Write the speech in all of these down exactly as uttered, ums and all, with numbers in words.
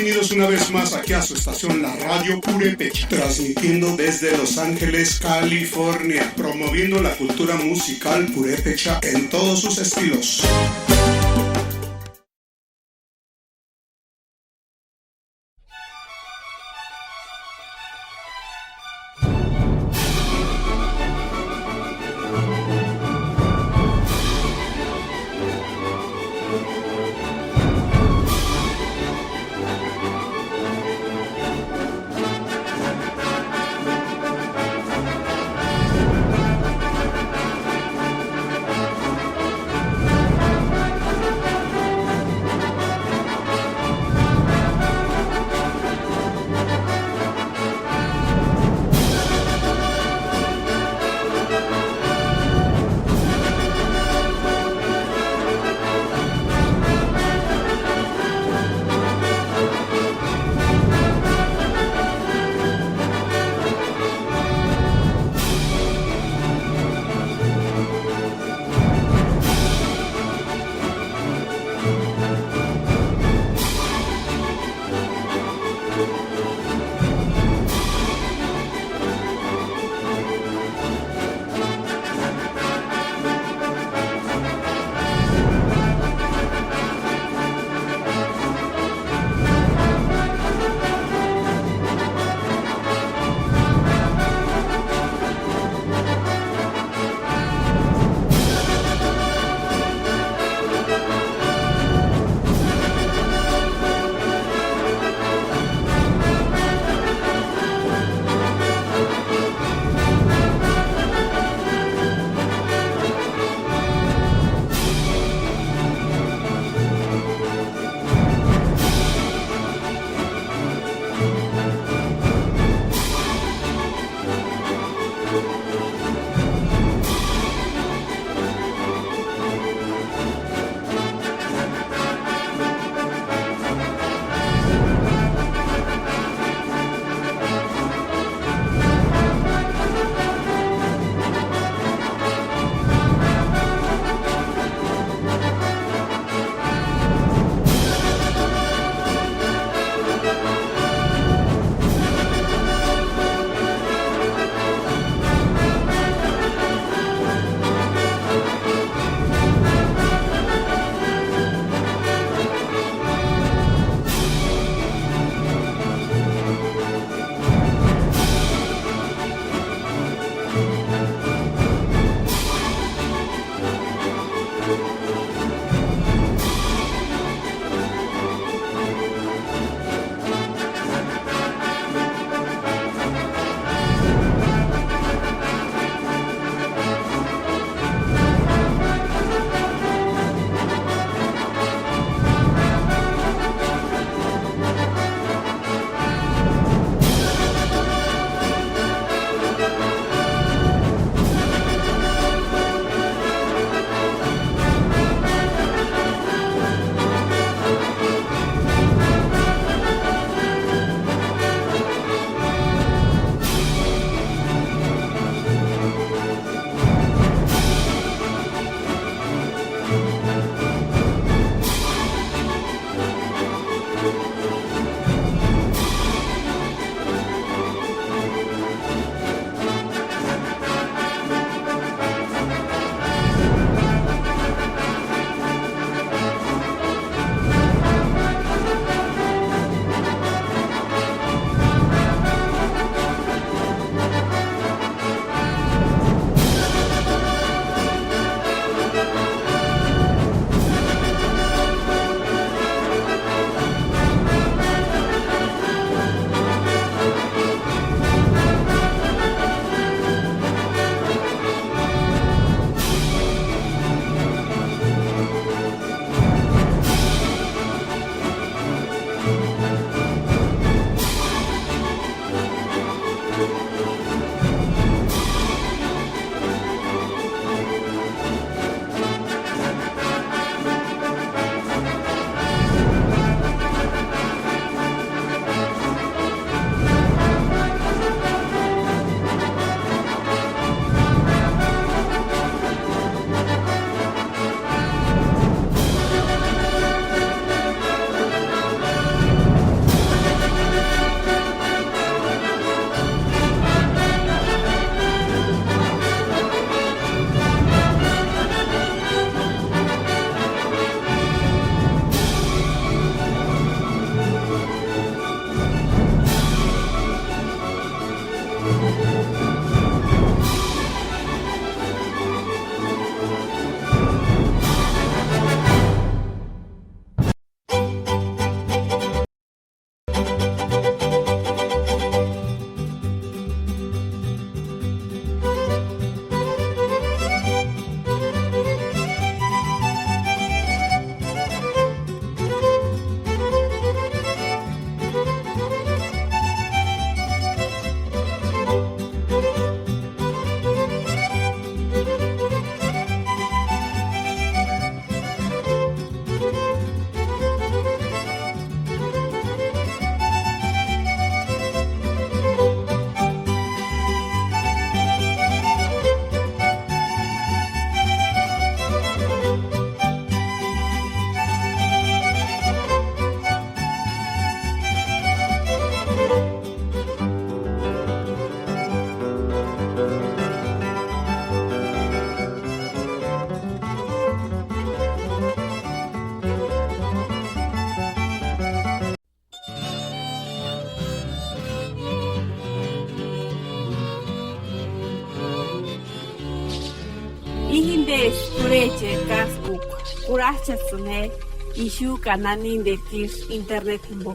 Bienvenidos una vez más aquí a su estación, la Radio Purépecha, transmitiendo desde Los Ángeles, California, promoviendo la cultura musical purépecha en todos sus estilos. Pécheri káskukua, kurhajchasïni je ixu ka naninderi tsísï internet jimbo.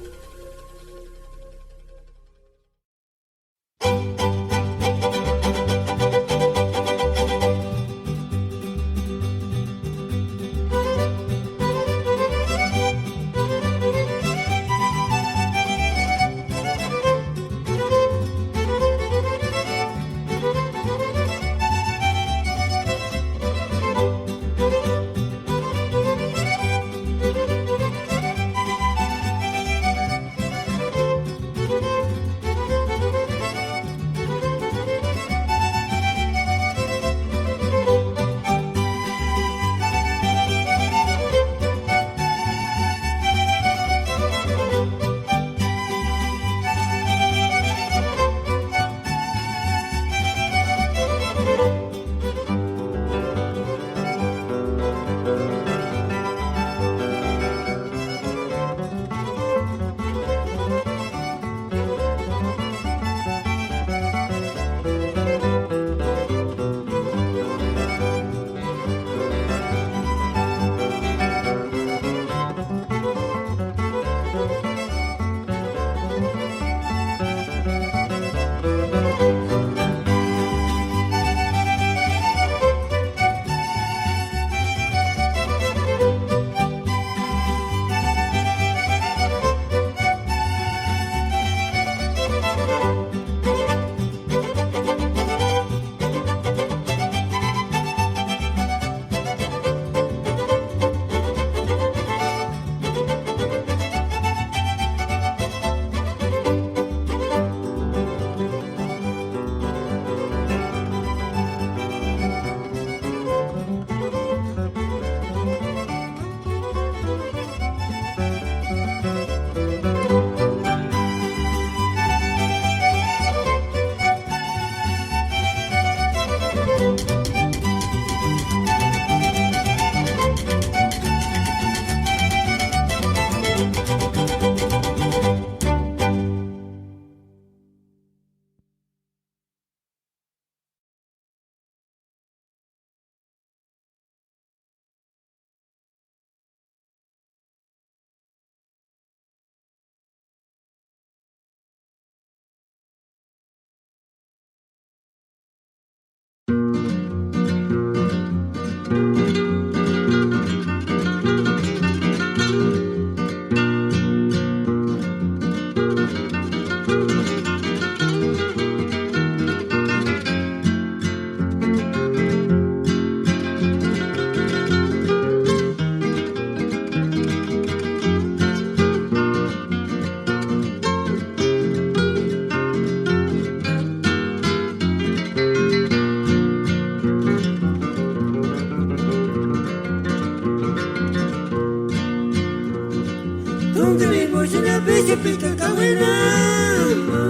Túngeni mochina bíchupika kauinama.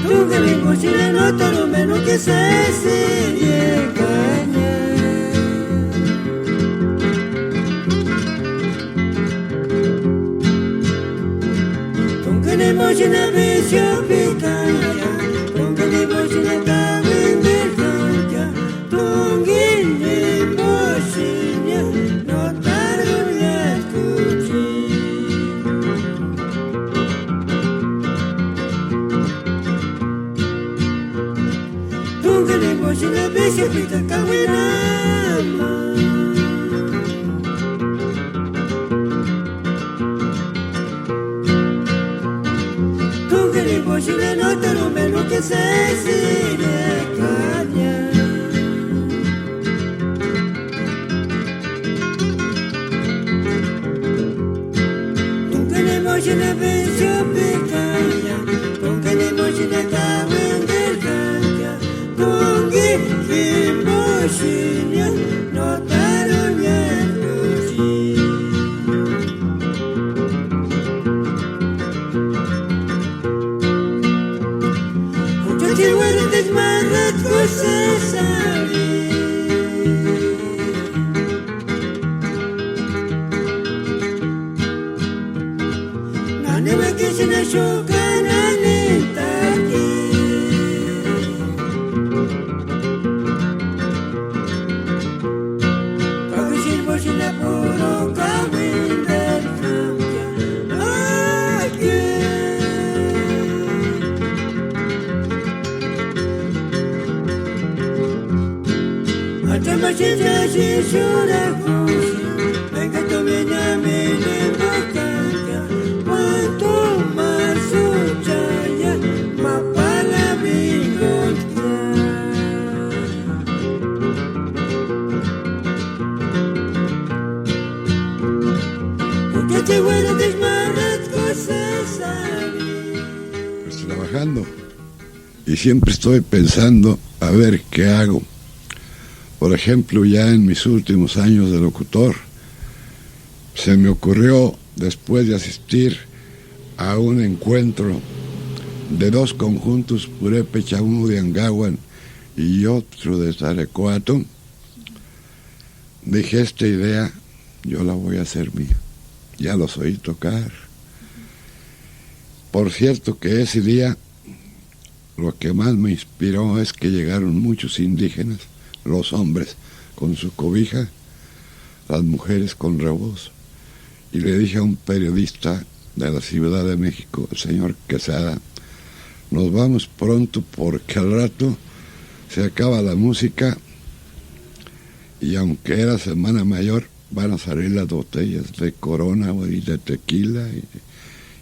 Túngeni mochina nóteru menuki sésiri engaña. Túngeni mochina bíchupika, túngeni mochina kauindirkakia, túngeni mochina nóteru menuki. Túngeni mochina bíchupika kauinama. Túngeni mochina nóteru menuki sésiri engaña. Túngeni mochina bíchupikaia, túngeni mochina kauindirkakia, túngeni mochina nóteru menuki. Jucheti uératini ma rátkusïsï arhini. Nani uekixini axu ka nani Sisurakusi, venga tu miña miña makaka, cuanto más uchaya, ma pala mingokia. Ukachi huera desmarrat cosas. Pues trabajando. Y siempre estoy pensando a ver qué hago. Por ejemplo, ya en mis últimos años de locutor, se me ocurrió, después de asistir a un encuentro de dos conjuntos purépecha, uno de Angawan y otro de Tarecoato, dije: "Esta idea yo la voy a hacer mía". Ya los oí tocar. Por cierto que ese día lo que más me inspiró es que llegaron muchos indígenas, los hombres con su cobija, las mujeres con rebozo. Y le dije a un periodista de la Ciudad de México, el señor Quesada: "Nos vamos pronto porque al rato se acaba la música y aunque era Semana Mayor, van a salir las botellas de Corona y de tequila y,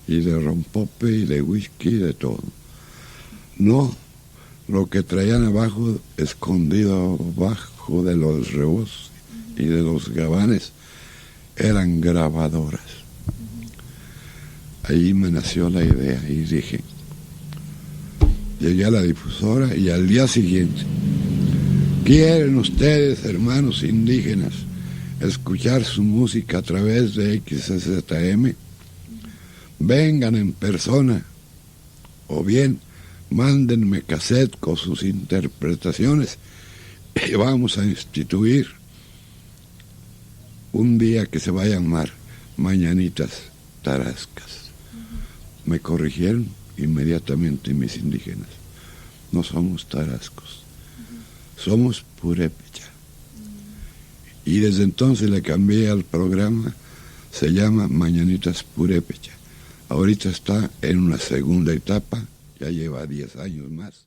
y de rompope y de whisky y de todo". No, lo que traían abajo, escondido abajo de los rebozos y de los gabanes, eran grabadoras. Ahí me nació la idea y dije, llegué a la difusora y al día siguiente: "¿Quieren ustedes, hermanos indígenas, escuchar su música a través de X S Z M? Vengan en persona o bien mándenme cassette con sus interpretaciones y vamos a instituir un día que se va a llamar Mañanitas Tarascas". Me corrigieron inmediatamente mis indígenas: "No somos tarascos, somos purépecha". Y desde entonces le cambié al programa, se llama Mañanitas Purépecha. Ahorita está en una segunda etapa, ya lleva diez años más.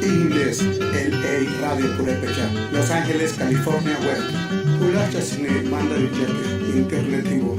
Inglés, L A Radio Purépecha, Los Ángeles, California, web. Kulachasini mandarichakpiri internet jimbo.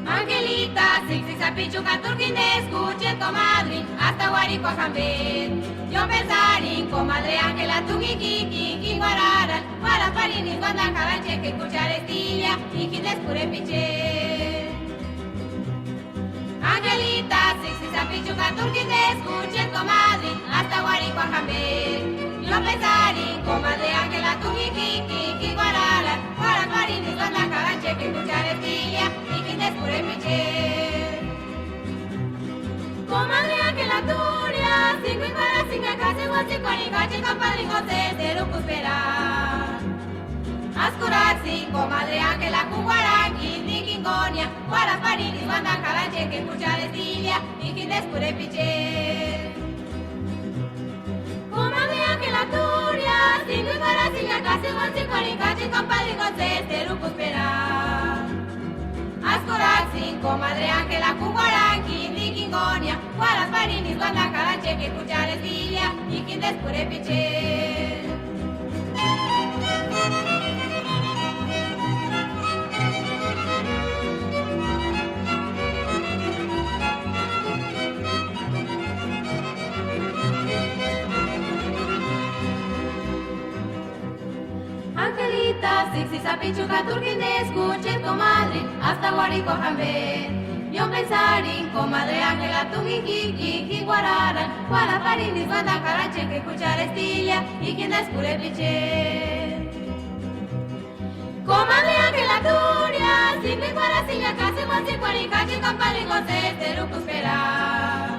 Angelita, siksi sapichuka turkindesku, che comadre, hasta guaripua jambe. Yo pensarin, comadre Ángela, tu kikiki, kinguarara, para parini, guanda karache, que cucharestilla, y quindesku repiche. Angelita, siksi sapichuka turkindesku, che comadre, hasta guaripua jambe. Yo pensarin, comadre Ángela, tu kikiki, kinguarara, para parini, guanda karache, que cucharestilla, y quindesku repiche. Comadre Ángela Turia, cinco y para cinco, casi guasi, cuarenta, chica, padre José, de Rucuspera. Kurasi, comadre Ángela, Juguarangui, Nikingonia, Guaraparini, Guandacaranche, que escuchar estilia, y quien descure piche. Comadre Ángela Turia, Silvio Guarasiña, casi Juan Sicuari, Cachi, compadre José, Esterucuspera. Ascuraxi, comadre Ángela, Juguarangui, Nikingonia, Guaraparini, Guandacaranche, que escuchar estilia, y quien descure piche. Angelita, siksi sapichuka turkini escuche comadre, hasta guariko jambe. Yo pensarin, comadre Ángela, tu jingiki, jinguarara, Guaraparini, Guandacaranche, que escuchar estilia, y quien descure piche. Comadre Ángela Turia, Silvio Guarasiña, casi Juan Sicuari, Cachi, compadre José, Esterucuspera.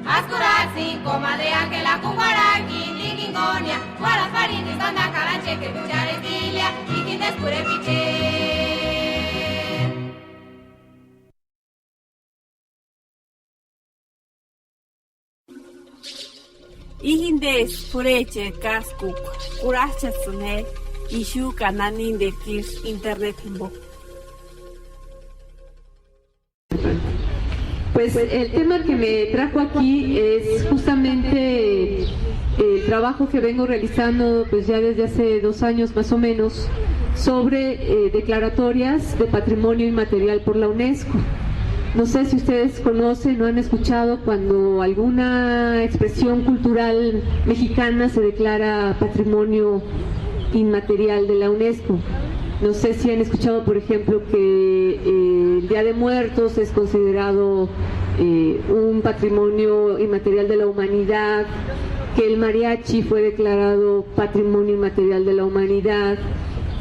Ascuraxi, comadre Ángela, Juguarangui, Nikingonia, Guaraparini, Guandacaranche, que escuchar estilia, y quien descure piche. Ijindesï p'urhecheri káskukua, kurhach'asïni je ixu ka nanindekua isï internet jimbo. Pues el tema que me trajo aquí es justamente el trabajo que vengo realizando, pues, ya desde hace dos años más o menos, sobre, eh, declaratorias de patrimonio inmaterial por la UNESCO. No sé si ustedes conocen o han escuchado cuando alguna expresión cultural mexicana se declara patrimonio inmaterial de la UNESCO. No sé si han escuchado, por ejemplo, que, eh, el Día de Muertos es considerado, eh, un patrimonio inmaterial de la humanidad, que el mariachi fue declarado patrimonio inmaterial de la humanidad,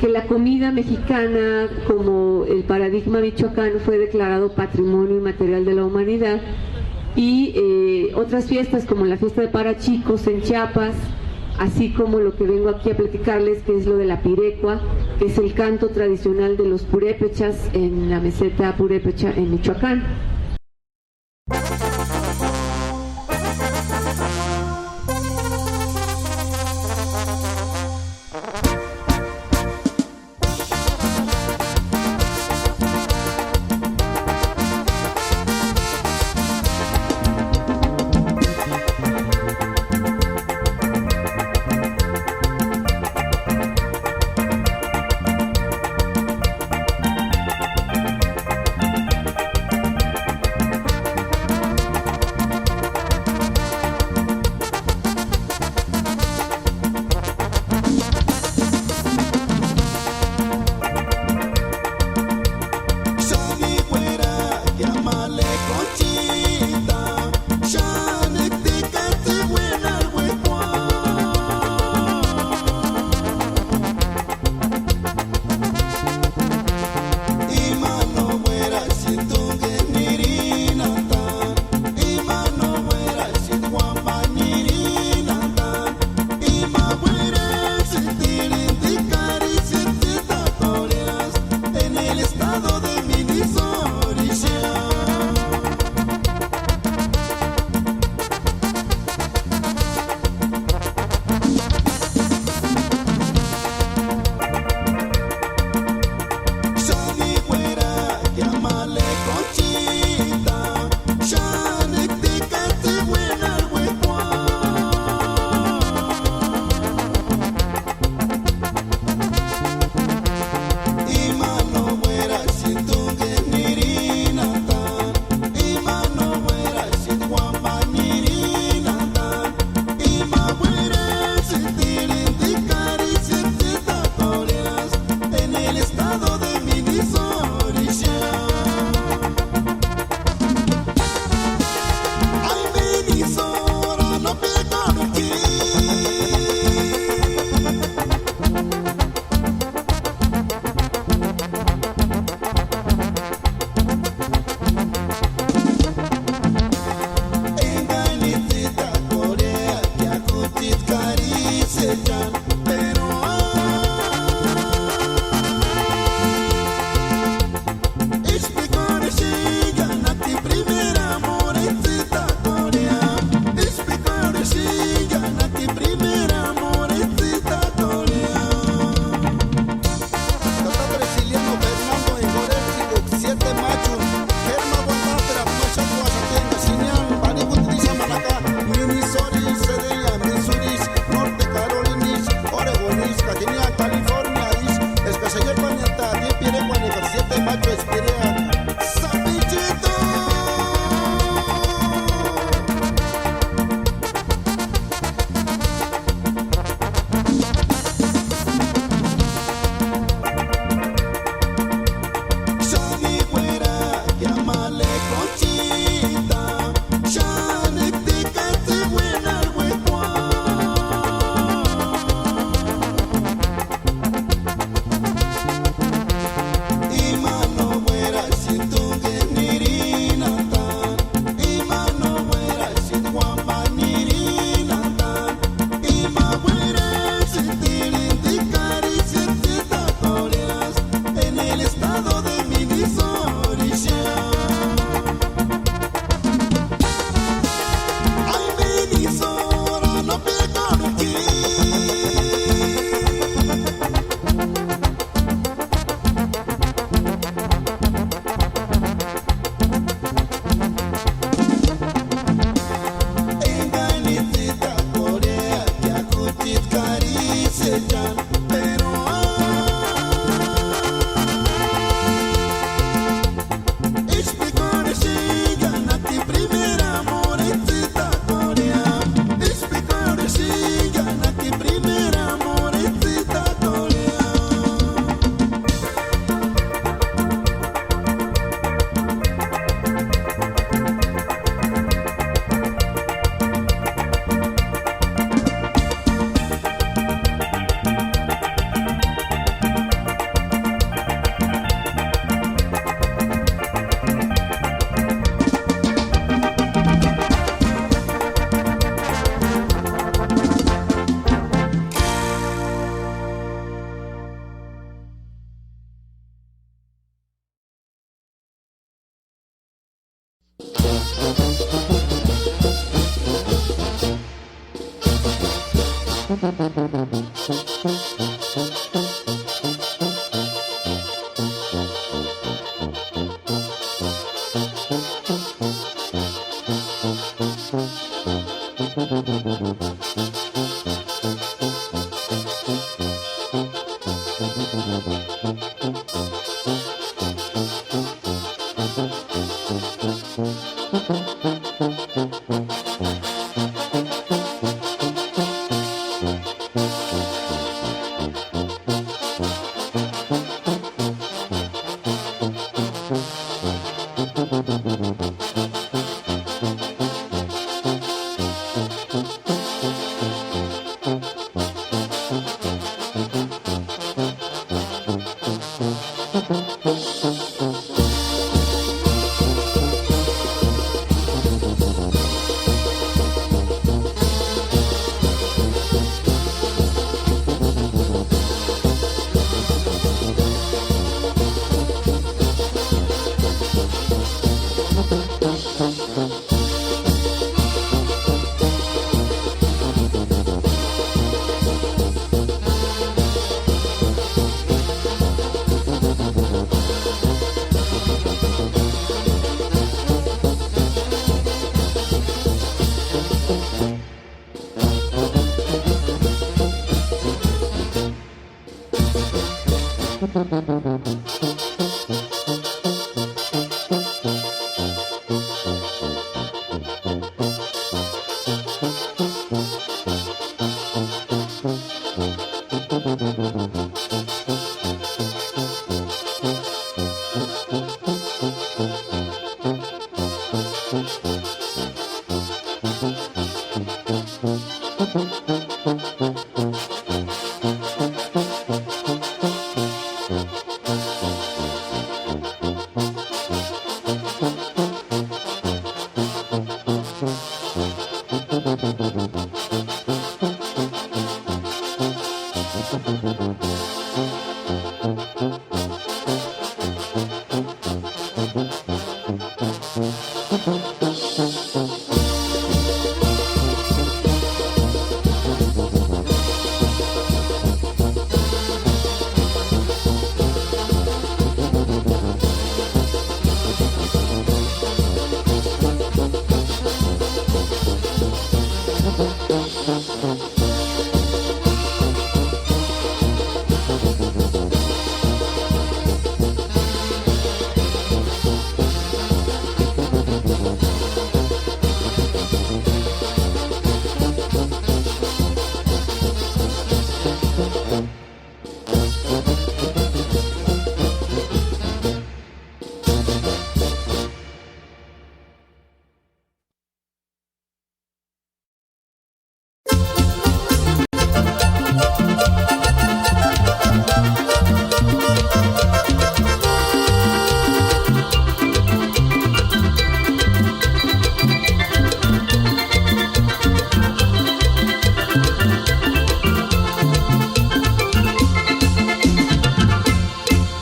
que la comida mexicana, como el paradigma michoacán, fue declarado patrimonio inmaterial de la humanidad, y, eh, otras fiestas como la fiesta de Parachicos en Chiapas, así como lo que vengo aquí a platicarles, que es lo de la pirecua, que es el canto tradicional de los purépechas en la meseta purépecha en Michoacán.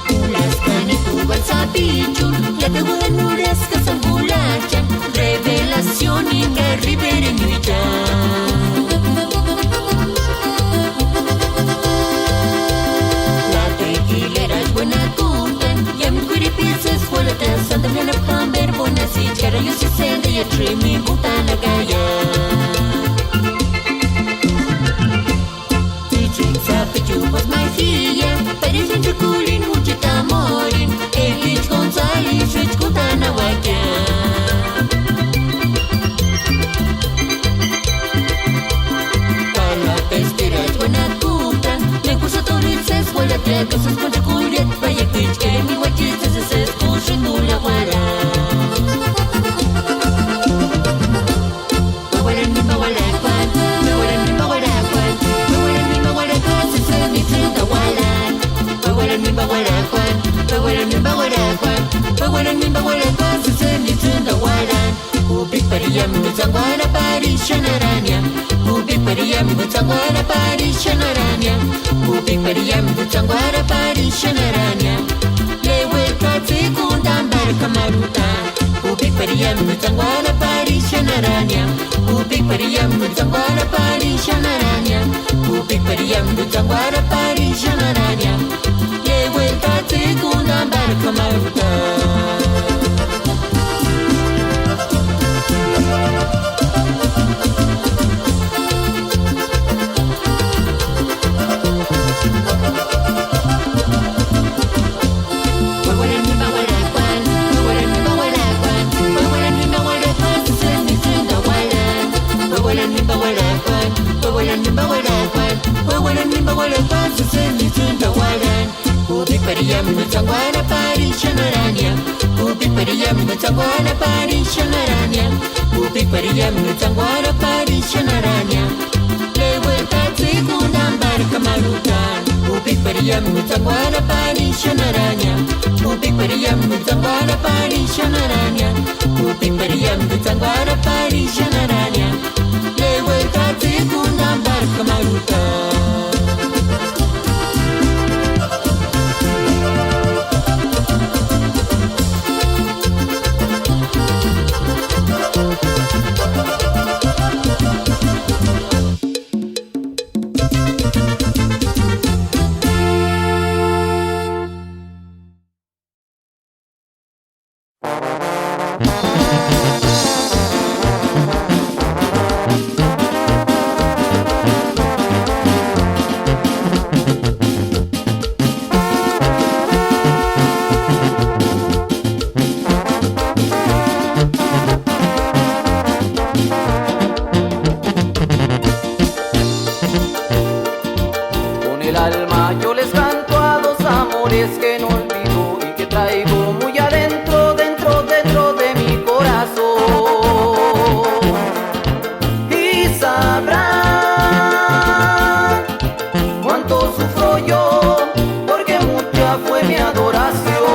Kulaskani tuban sapichun, iákani uanurheskasï ambulachani, revelacionini ka riberenuicha. La tekilerasï uanakutani, iámendu k'uiripisï sésï ualatia, Santa María pamberi bonasichkara, Diósïri séndeia trímini kutanakia. Tsïchikua sapichupasï ma jia, Parisini, Chukurini, Jucheti, Amorini, Elicha Gonzalexuecha kutanauakia. Ka la teskirasï uanakutani, ménkusï autoridadesï ualatia ka sésï kuanchekuarheti paiakutichka, k'éri uájchisï sésï, sésï kúsïni úrhauara. Pauarani míni pauarhakuani, pauarani míni pauarhakuani, pauarani míni pauarhakuani, sïsïni itsïni tauarani. Pauarani míni pauarhakuani, pauarani míni pauarhakuani, pauarani míni pauarhakuani, sïsïni itsïni tauarani. Jupikpari iámendu tsankuarapari xanharania. Jupikpari iámendu tsankuarapari xanharania. Jupikpari iámendu tsankuarapari xanharania. Léuek'u ka tsíkuntani pári k'amarhuta. Jupikpari iámendu tsankuarapari Xanharania, ubi pariamu tsanguara pari xanharania, ubi pariamu tsanguara pari xanharania. Leguel tatsi kundan barkamaruta. Ubi pariamu tsanguara pari xanharania, ubi pariamu tsanguara pari xanharania, ubi pariamu tsanguara pari xanharania. Leguel tatsi kundan barkamaruta. Ubi pariamu tsanguara pari xanharania, ubi pariamu tsanguara pari xanharania, ubi pariamu tsanguara pari xanharania. Leguel tatsi kundan barkamaruta. Con el alma yo les canto a dos amores que no olvido y que traigo muy adentro, dentro, dentro de mi corazón. Y sabrán cuánto sufro yo, porque mucha fue mi adoración.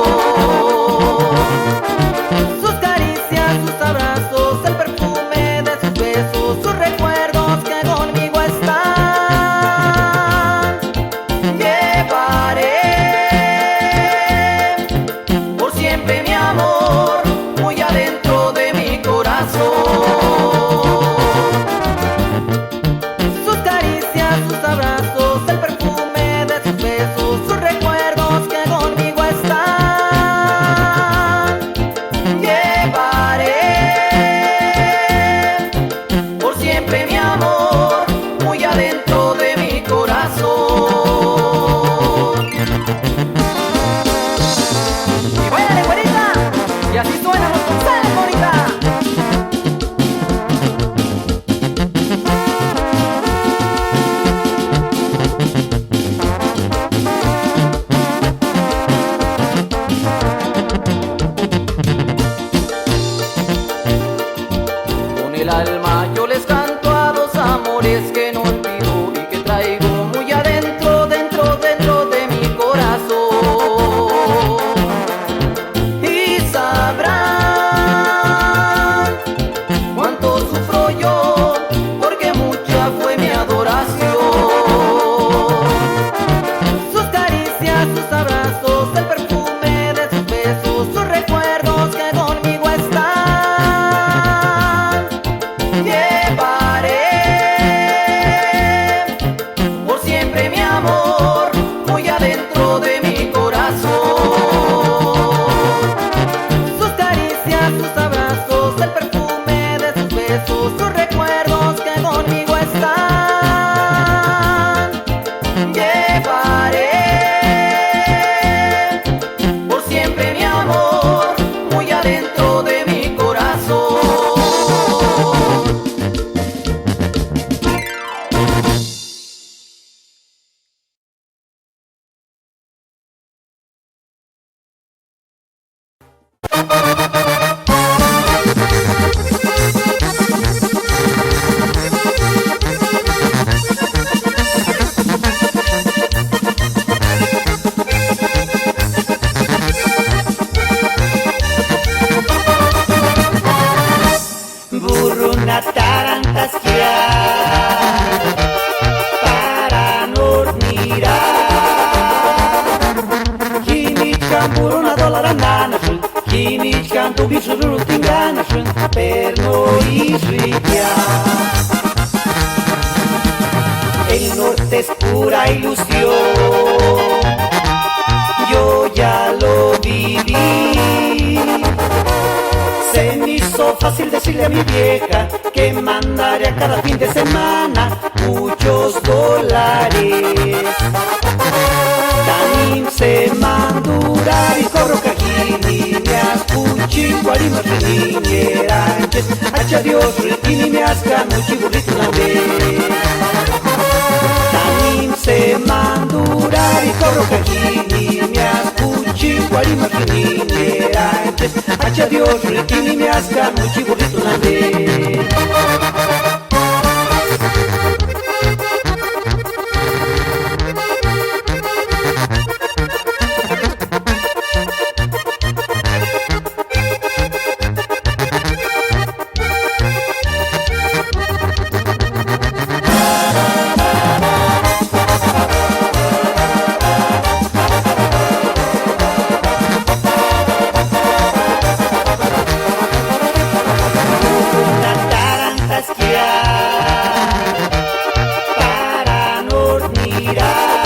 Sus caricias, sus abrazos, el perfume de sus besos, sus recuerdos que conmigo están. Llevaré por siempre mi amor muy adentro de mi corazón. Sus caricias, sus abrazos, el perfume de sus besos, sus recuerdos que conmigo están. Llevaré por siempre mi amor muy adentro de mi corazón. Y báilale, güerita, y así suenan los González, bonita. Con el alma yo les canto a dos amores que no olvido y que traigo muy adentro, dentro, dentro de mi corazón. Y sabrán cuánto sufro yo, porque mucha fue mi adoración. Sus caricias, sus abrazos, el perfume de sus besos, sus recuerdos que conmigo están. Llevaré por siempre mi amor muy adentro de mi corazón. Sus caricias, sus abrazos, el perfume de sus besos, sus recuerdos que conmigo están. Llevaré por siempre mi amor muy adentro de mi corazón. Buruna tarantaskia para nurmira. Jimichani buruna dólaru andanasïnga, Íni chándu bísï urhurutini kánasïnti, pero no ísïkia. El norte es pura ilusión. Yo ya lo viví. Se me hizo fácil decirle a mi vieja que mandaría cada fin de semana muchos dólares. Tanimu semana durarhini kórhokani jimini, miásti juchini uarhimaxani ninheranchesti. Acha Diósï, íni miáskani juchi burritu ambe. Tanimu semana durarhini kórhokani jimini, miásti juchini uarhimaxani ninheranchesti. Acha Diósï, íni miáskani juchi burritu ambe. Para no olvidar.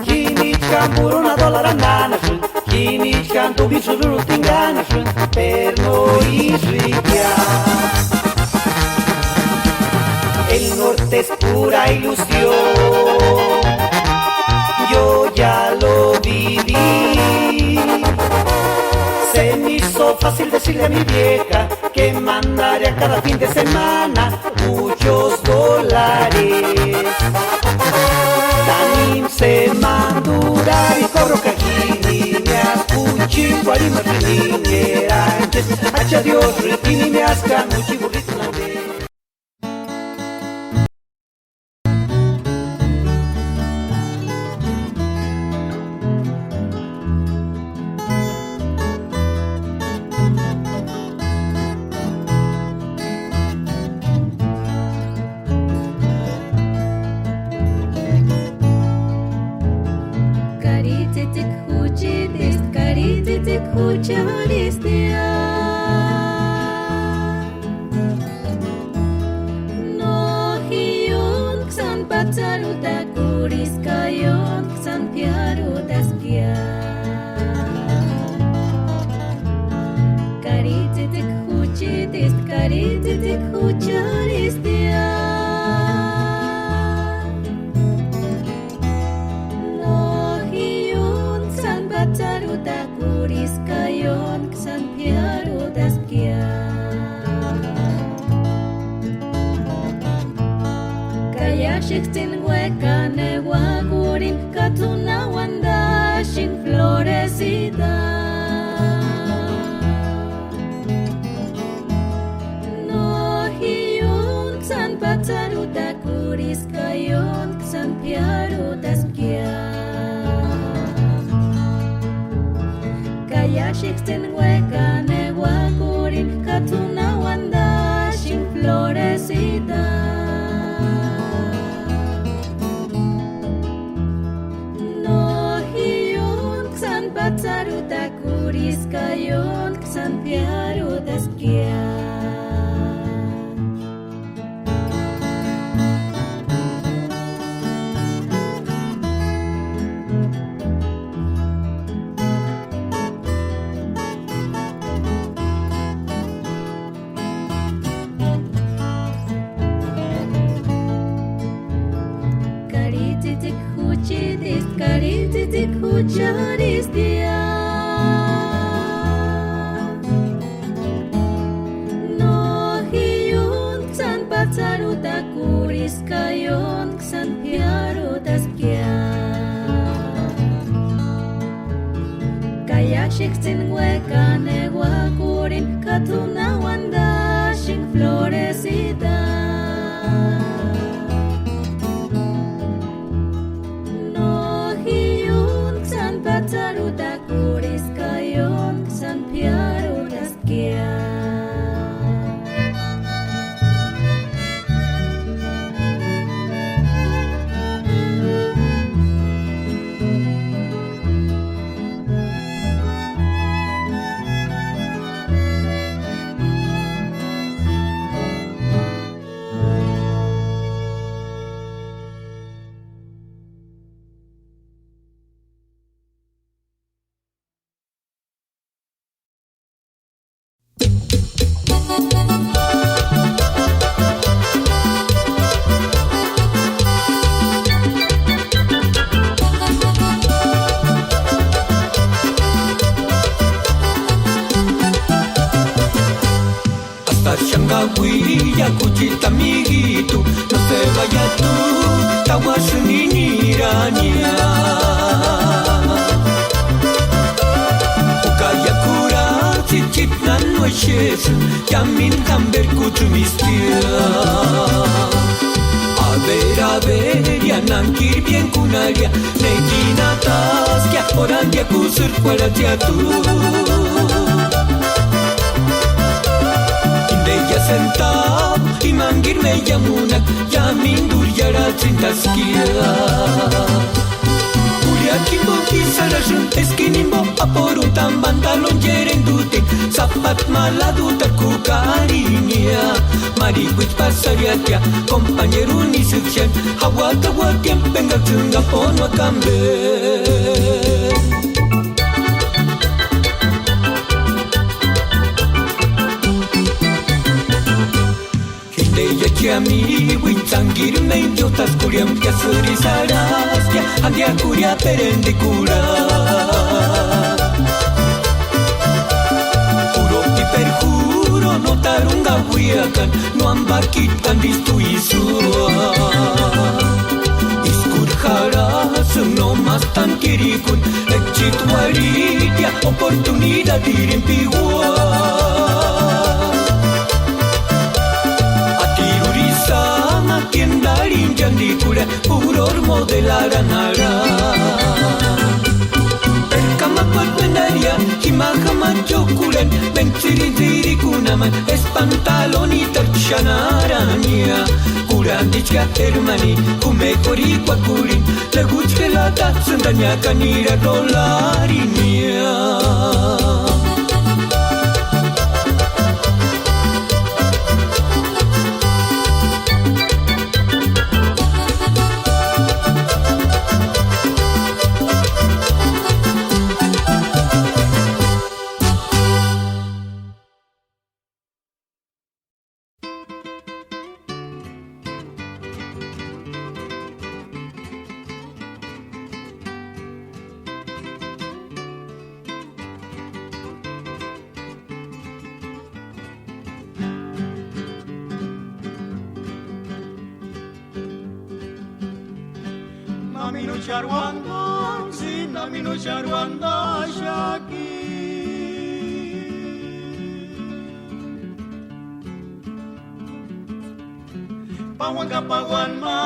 Jinichkani purunha dólaru andanhasïnti, jinichkani tubi sürurutini kánhasïnti, pero no ísïkia. El norte es pura ilusión. Yo ya lo viví. Se me hizo fácil decirle a mi vieja que mandaría cada fin de semana muchos dólares. Tanimu semana durarhini kórhokani jimini, miásti juchini uarhimaxani ninheranchesti. Acha Diósï, íni miáskani juchi burritu ambe. Kari tsïtsïki juchitisti, kari tsïtsïki jucharistia. No, ji ióntki sáni patsarhutakurhiska, ióntki sáni p'iarhutaskia. Kari tsïtsïki juchitisti, kari tsïtsïki jucharistia. No, ji ióntki sáni patsarhutakurhiska, ióntki sáni p'iarhutaskia. Ka iáxeksïni uékani euakurini, ka t'u na uandasïnki florecida. No, ji ióntki sáni patsarhutakurhiska, ióntki sáni p'iarhutaskia. Ka iáxeksïni uékani euakurini, ka t'u na uandasïnki florecida. No, ji ióntki sáni patsarhutakurhiska, ióntki sáni p'iarhutaskia. Kari tsïtsïki juchitisti, kari tsïtsïki jucharistia. No, ji ióntki sáni patsarhutakurhiska, ióntki sáni p'iarhutaskia. Ka iáxeksïni uékani euakurini, ka t'u na uandasïnki florecida. No, ji ióntki sáni patsarhutakurhiska, ióntki sáni p'iarhutaskia. Hasta xangahuiya kuchita amiguito, no se vaya tú, tauasïni nirania. Ukaya k'urhatsï chitnani uexesï, yámini jamberi kutsumistia. A ver, a ver, ya nankiru bienkunarhia, nekinataskea orandia kusïrkuarhatsia tu. Indeya sentau, imankiru meiamunaka, yáminturi iarhatsïntaskia. Jurhiata jimbo ísï arhasïnti, eskini jimbo aporhutani pantaloni chérentutini, sapatu ma ladutarhu kukarinia. Marikuecha pásarhiatia, kompañeruni ísïksï xáni jauaka, jauaka tiémpu enkaksï jingaponi uaka ampe. Indeya chiamiguini tsankiru méni iótaskurhiampkia, sïrisarhaskia, andiakurhia perendikurha. Juro y perjuro, no tarunga uiakani, no ambakiti antisï t'u isï. Ískuri jarhasïnti no mástani kirikuni, echeti uarhitia oportunidadirini piua. Atiruri sama tiendarinchani tikurha, purori modelarani arha. Erkamakuatmendaria, jima jama chúkurhani, mentsïri tsirikunamani, eska pantalonitarhu xanharhania. Kurhantichka hermani, jumekuarhikuakurhini, leguchka elatasïntani niákani nirha rolarinia. Nami no xarhuantaxati, nami no xarhuantaxaki. Pauani ka pauani ma,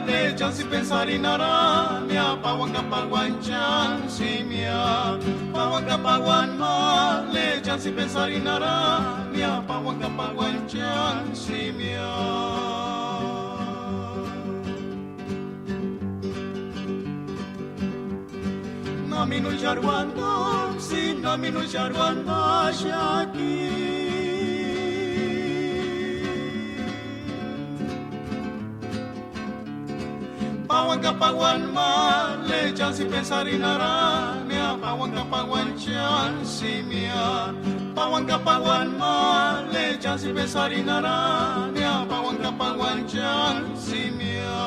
le chántsï pensarini arhania, pauani ka pauani chántsïmia. Pauani ka pauani ma, le chántsï pensarini arhania, pauani ka pauani chántsïmia. Nami no xarhuantaxati, nami no xarhuantaxaki. Pauani ka pauani ma, le chántsï pensarini arhania, pauani ka pauani chántsïmia. Pauani ka pauani ma, le chántsï pensarini arhania, pauani ka pauani chántsïmia.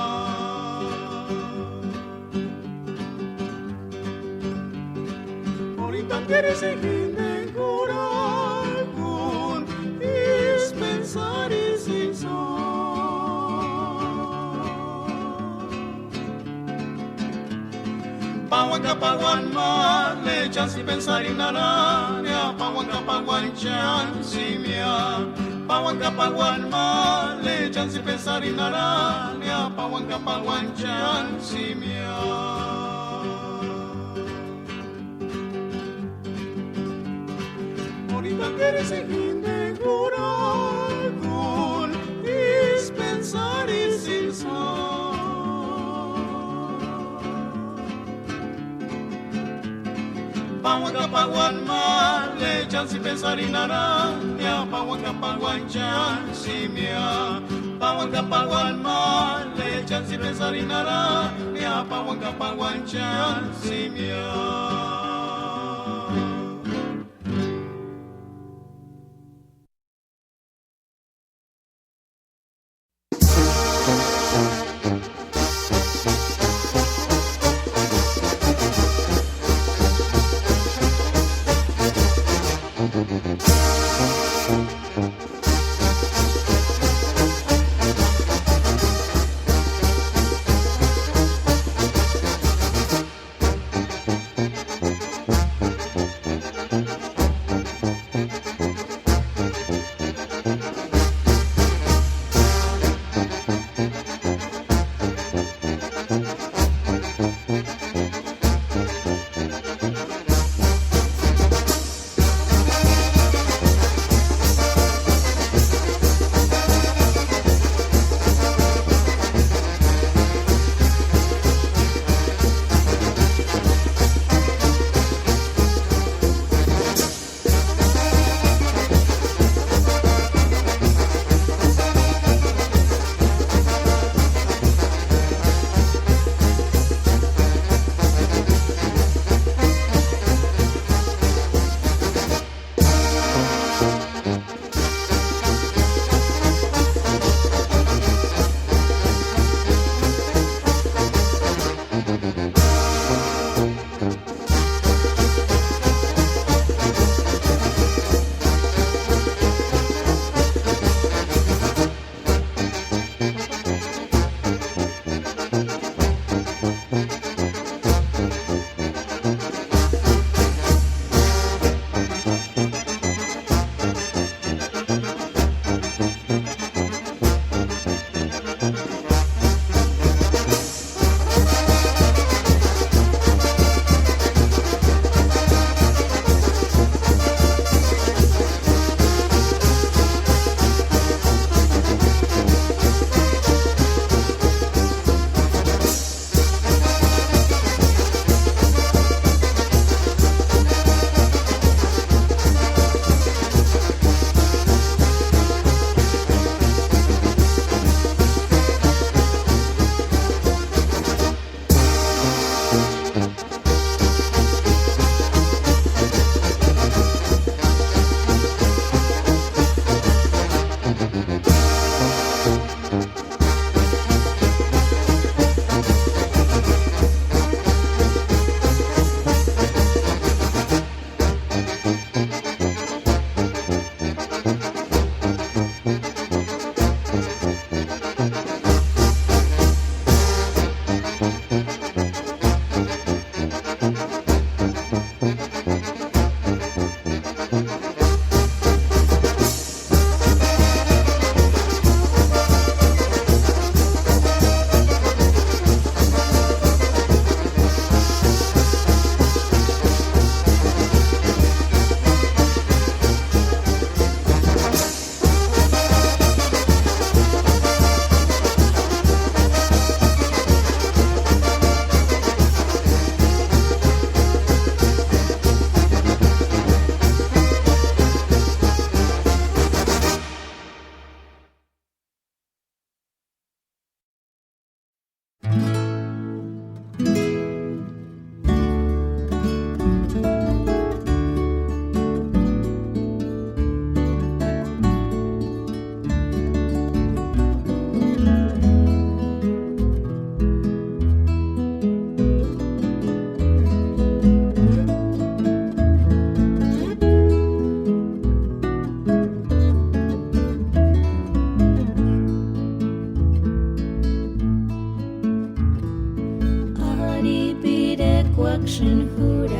Orita k'érisï jinteni kurhakuni, ísï pensarisïnti sóntku. Pauani ka pauani ma, le chántsï pensarini arhania, pauani ka pauani chántsïmia. Pauani ka pauani ma, le chántsï pensarini arhania, pauani ka pauani chántsïmia. Orita k'érisï jinteni kurhakuni, ísï pensarisïnti sóntku. Pauani ka pauani ma, le chántsï pensarini arhania, pauani ka pauani chántsïmia. Pauani ka pauani ma, le chántsï pensarini arhania, pauani ka pauani chántsïmia.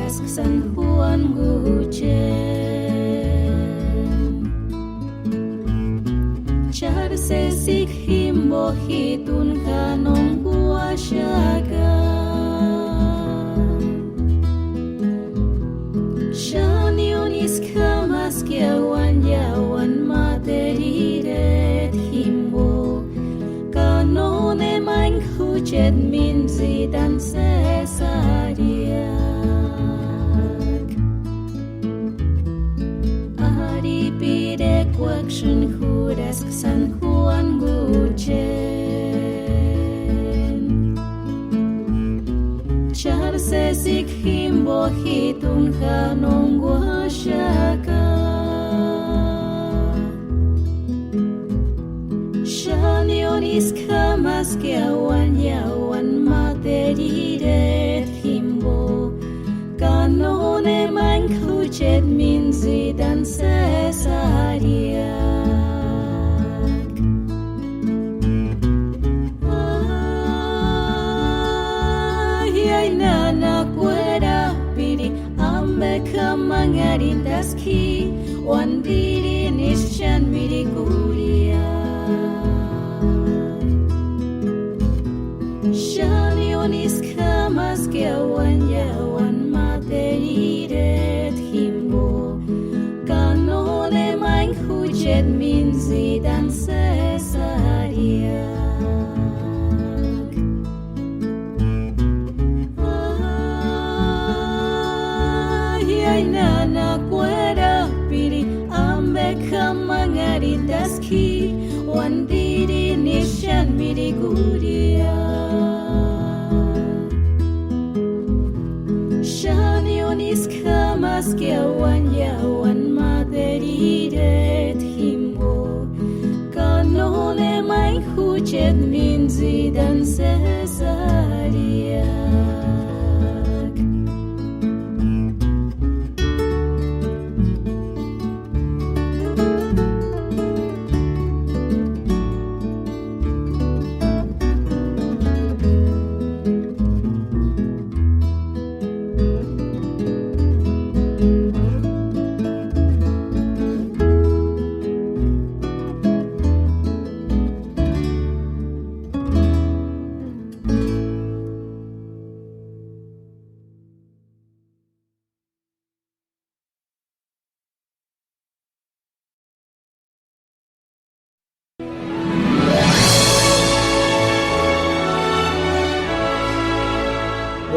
San Juan Guchen. Chári sésikua jimbo jíjtuni janonguaxaka. Xáni uáni ísku jámaski auani iáuani máteru ireta jimbo, ka nónema enga jucheti mintsitani sési arhiaka. Arhipirekuaksïni jurhaska San Juan Guchen. Chári sésikua jimbo jíjtuni janonguaxaka. Xáni uáni ísku jámaski auani iáuani máteru ireta jimbo, ka nónema enga jucheti mintsitani sési arhiaka. Ai, ai, nána kuerapiri, ambe k'amanharhint'aski, uantirini ísï xáni mirikuria. Xáni uáni ísku jámaski auani iáuani máteru ireta jimbo, ka nónema enga jucheti mintsitani sési arhiaka. Ai, ai, nána kuerapiri, ambe k'amanharhint'aski, uantirini ísï xáni mirikuria. Xáni uáni ísku jámaski auani iáuani máteru ireta jimbo, ka nónema enga jucheti mintsitani sési arhiaka.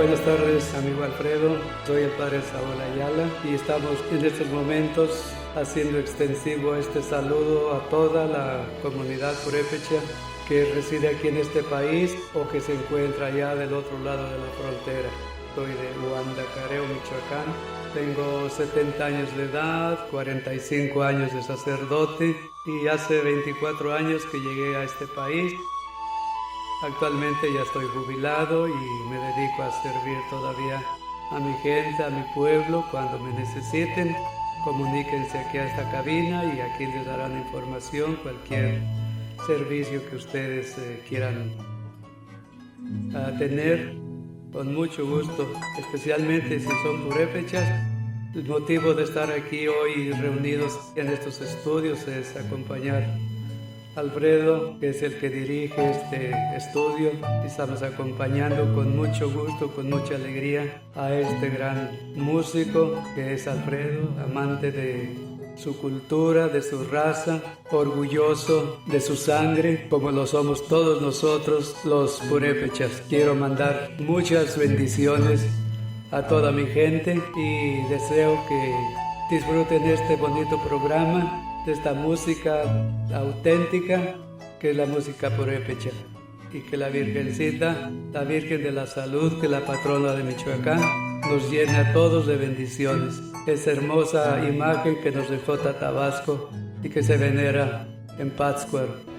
Buenas tardes, amigo Alfredo. Soy el padre Saúl Ayala y estamos en estos momentos haciendo extensivo este saludo a toda la comunidad purépecha que reside aquí en este país o que se encuentra allá del otro lado de la frontera. Soy de Huandacareo, Michoacán. Tengo setenta años de edad, cuarenta y cinco años de sacerdote y hace veinticuatro años que llegué a este país. Actualmente ya estoy jubilado y me dedico a servir todavía a mi gente, a mi pueblo. Cuando me necesiten, comuníquense aquí a esta cabina y aquí les darán información, cualquier servicio que ustedes, eh, quieran a tener con mucho gusto, especialmente si son purépechas. El motivo de estar aquí hoy reunidos en estos estudios es acompañar a Alfredo, que es el que dirige este estudio, y estamos acompañando con mucho gusto, con mucha alegría a este gran músico que es Alfredo, amante de su cultura, de su raza, orgulloso de su sangre, como lo somos todos nosotros los purépechas. Quiero mandar muchas bendiciones a toda mi gente y deseo que disfruten este bonito programa, de esta música auténtica que es la música purépecha. Y que la Virgencita, la Virgen de la Salud, que es la patrona de Michoacán, nos llene a todos de bendiciones. Esa hermosa imagen que nos dejó Tatabasco y que se venera en Pátzcuaro.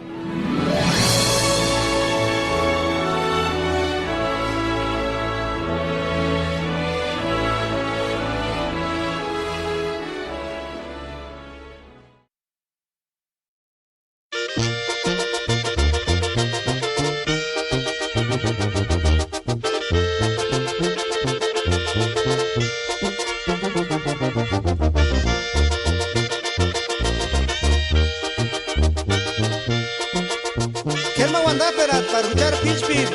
P'íchpiri,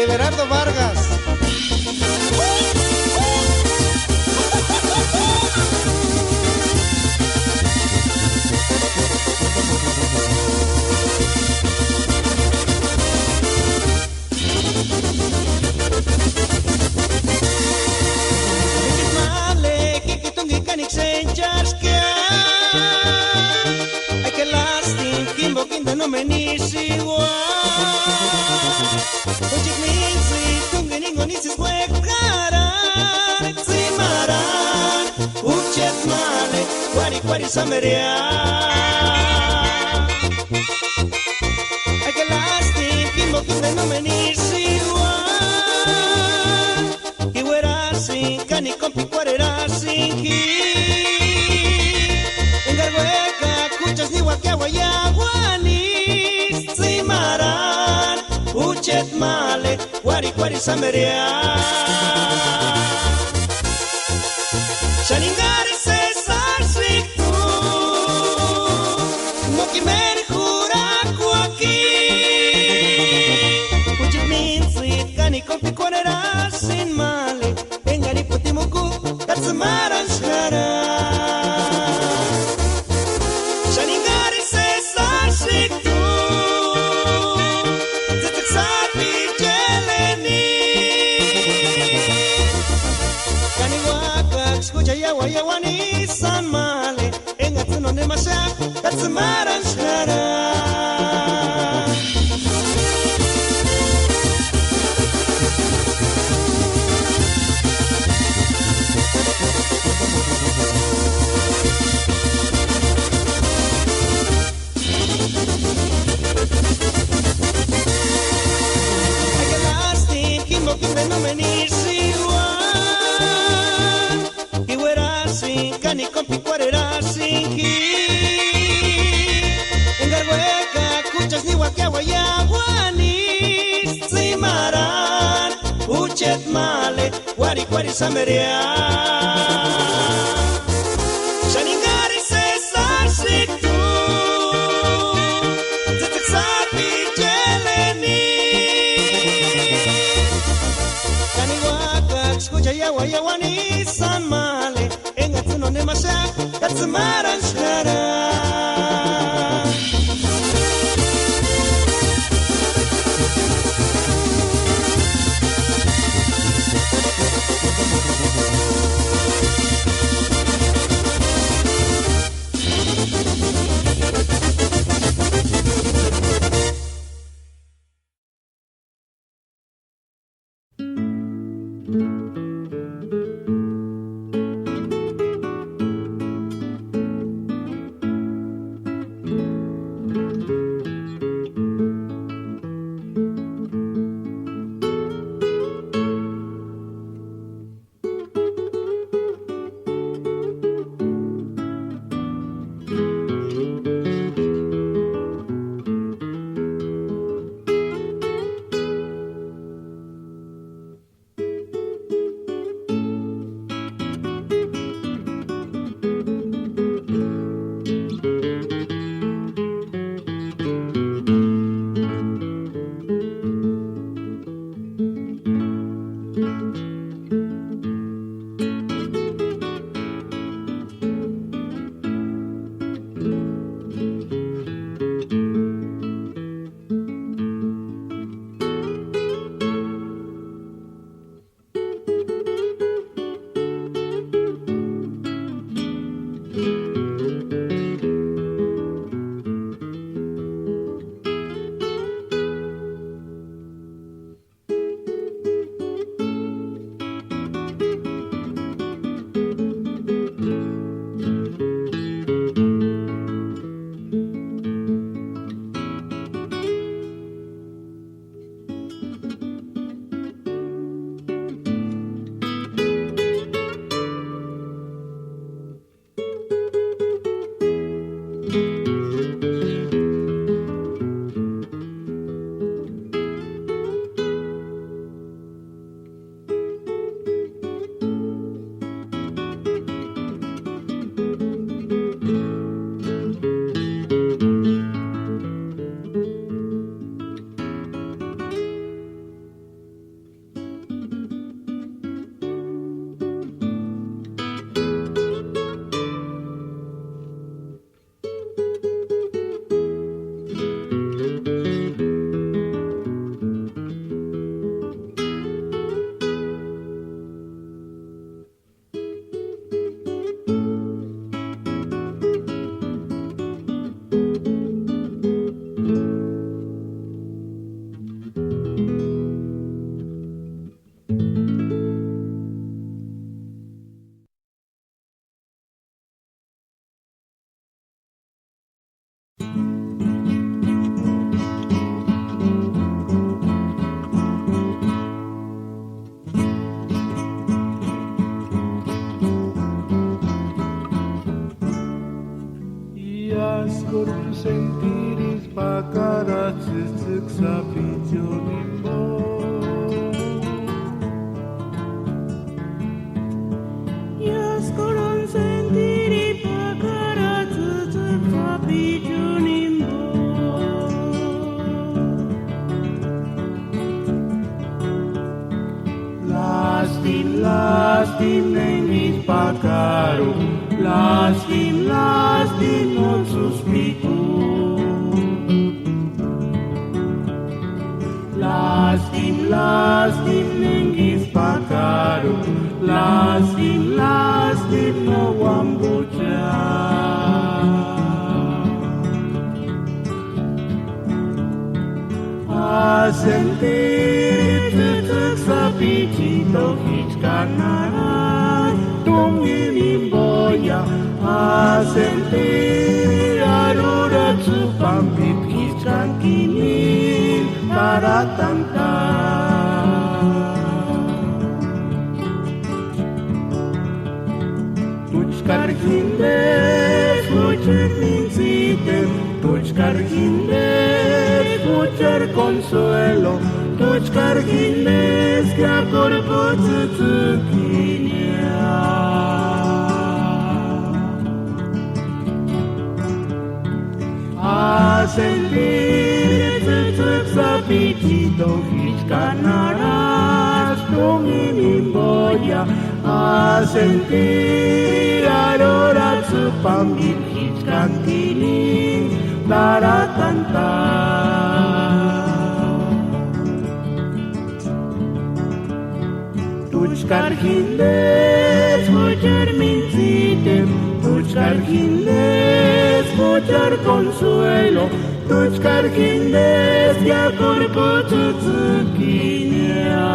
Everardo Vargas. Male, kiki tungi kanik sencharskia. Ay, qué lástima, kimbo kinda no me nisiua. Uchik minsi, tungi ningo nisis huekara. Tsimaran, uchet male, kuari kuari sameria. Ay, qué lástima, kimbo kinda no me nisiua. Iuerasïnki kani kómpikua erasïnki. Engari uékak'a kúchasï niuaka iauaiauani, tsimarani jucheti male uári uári sámeria. Xáni engari sési arhixati, no kimeri jurakuaki. Jucheti míntsïti kani kómpikua erasïnti male. Engari iputimuku katsïmaranchkara. Xáni engari sési arhixati, tsïtsïki sápicheni. Kani uákaksï jucha iauaiauani sáni male. Engatsïni no nema xáni katsïmaranchkara. Ay, qué lástima, kimbo kimbe no me nisiua. Iuerasïnki kani kómpikua erasïnki. Engari uékak'a kúchasï niuaka iauaiauani, tsimarani jucheti male uári uári sámeria. Xáni engari sési arhixati, tsïtsïki sápicheni. Kani uákaksï jucha iauaiauani sáni male. Engatsïni no nema xáni katsïmaranchkara. Koruntsentirisï pakaratsïtsïksï sapichuni jimbo. Iásï koruntsentiri pakaratsïtsïksï sapichuni jimbo. Lástima, lástima enga ísï pakaru, lástima, lástima nóts'ï spíku. Lástima, lástima enga ísï pakaru, lástima, lástima no uambucha. Asentiri tsïtsïksï sapichini tókichka nana, tumina jimboia. Asentiri arhuratsï pambitkichkani kinini taratanta. Tuchkari jindesï juchari mintsiteni, tuchkari jindesï juchari consuelo, tuchkari jindesï ya korputsïtsïkinia. Asentiri tsïtsïksï sapichini tókichka nana, tumina jimboia. Asentiri arhuratsï pambitkichkani kinini taratanta. Tuchkari jindesï juchari mintsiteni, tuchkari jindesï juchari consuelo, tuchkari jindesï ya korputsïtsïkinia.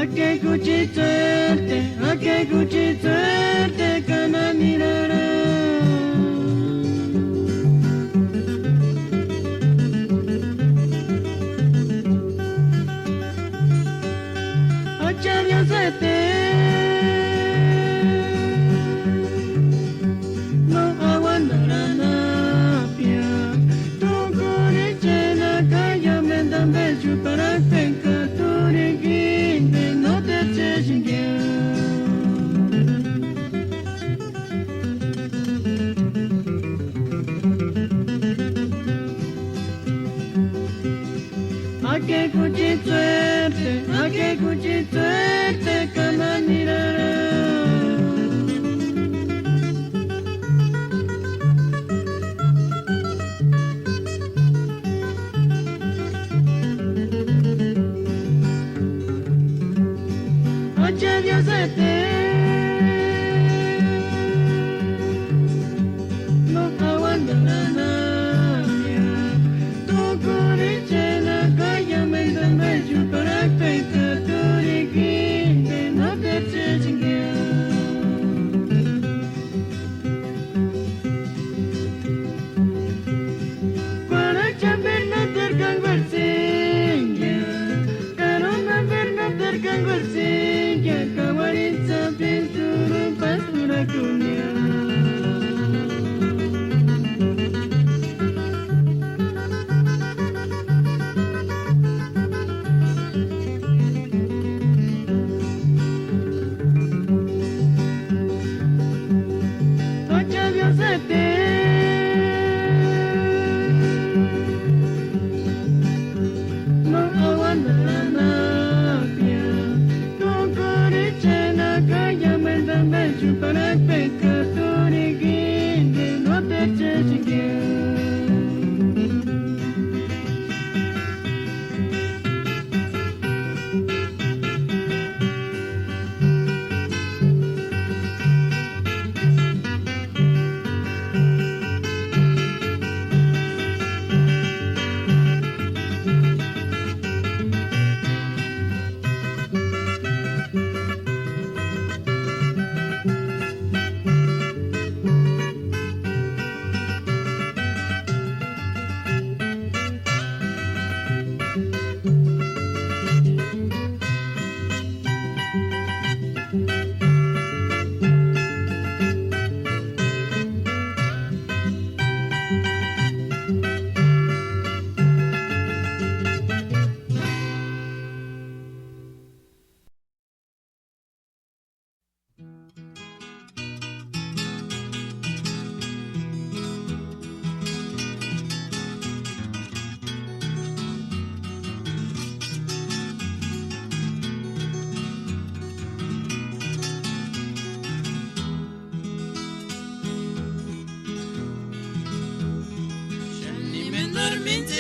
Ake kuchitsuerte, ake kuchitsuerte kananirara. Acha Diosete, no aguantaranapia, tukurichena kayamendambe chuparakpenka turikinde no techexinkia. Ake kuchitsuerte, ake kuchitsuerte kananirara. Acha Diosete, no aguantaranapia, tukurichena kayamendambe chuparakpenka turikinde no techexinkia. Kuarachamberi no terkanguertsinkia, karumamberi no terkanguertsinkia, kauarhitsï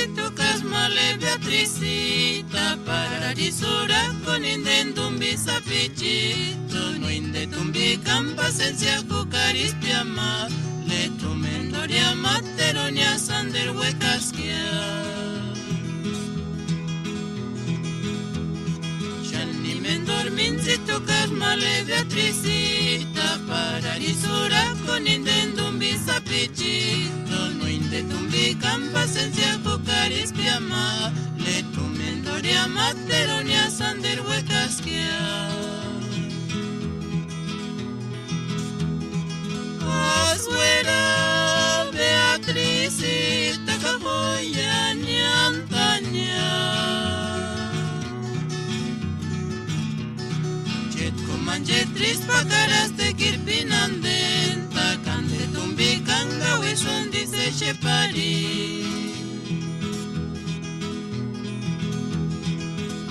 Tú kasmale Beatrizita, pararisurako ninde tumbi sapichitu, no inde tumbi kan pasensia jukarispia ma, le tumendoria materonia sanderu uekaskia. Xáni mendormintsitu kasmale Beatrizita, pararisurako ninde tumbi sapichitu, no inde tumbi kan pasensia jukarispia ma, le tumendoria materonia sanderu uekaskia. Asuera Beatrizita ka joyani antania. Chetku manchektrispakaraste kirpinandenta, kande tumbi kangauisundi sexepari.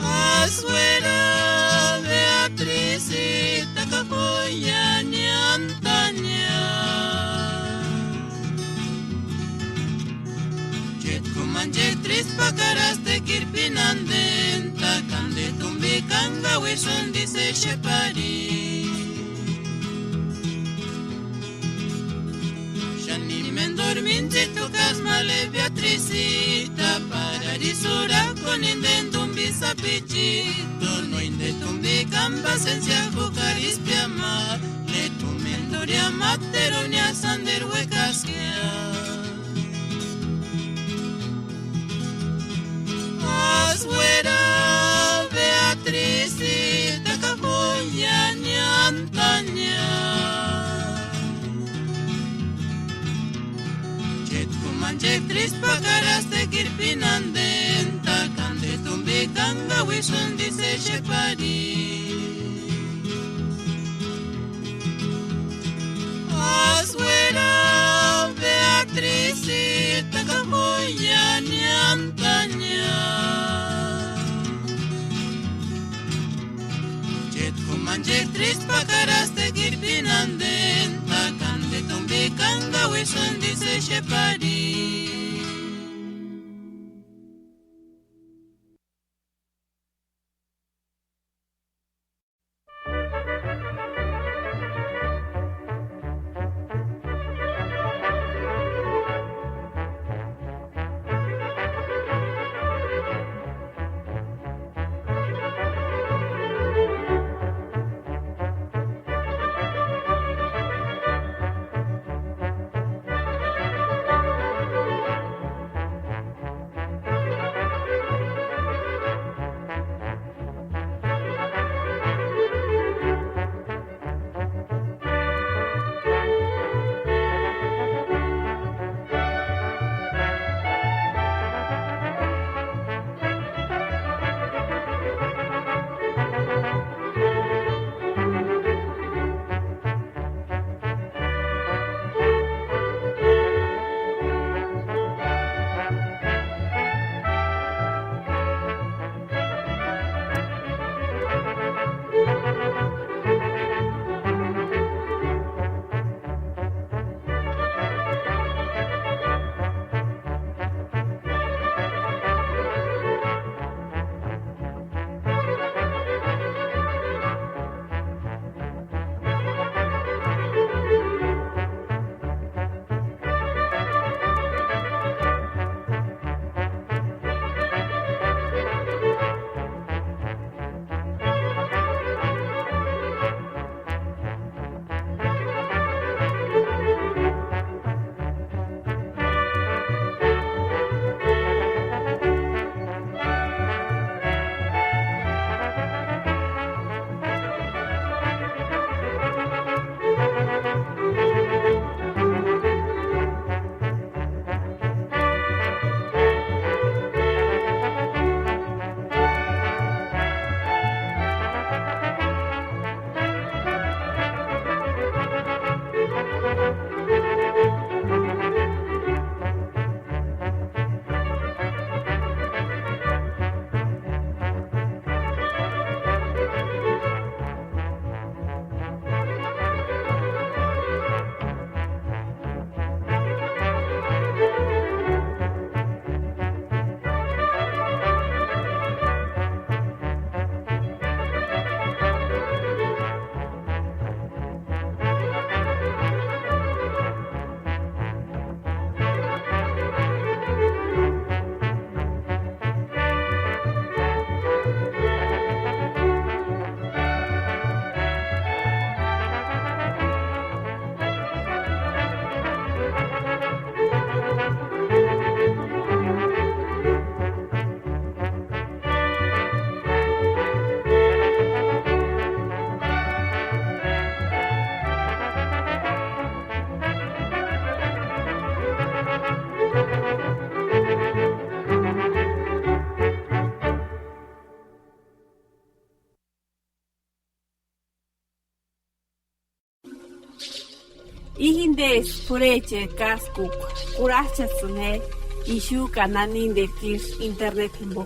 Asuera Beatrizita ka joyani antania. Chetku manchektrispakaraste kirpinandenta, kande tumbi kangauisundi sexepari. Xáni mendormintsitu kasmale Beatrizita, pararisurako ninde tumbi sapichitu, no inde tumbi kan pasensia jukarispia ma, le tumendoria materonia sanderu uekaskia. Asuera Beatrizita ka joyani antania. Chetku manchektrispakaraste kirpinandenta, kande tumbi kangauisundi sexepari. Asuera Beatrizita ka joyani antania. Chetku manchektrispakaraste kirpinandenta, kande tumbi kangauisundi sexepari. Íjintesti p'urhecheri káskukua, kurhach'asïni je ixu ka naninteri ísï internet jimpo.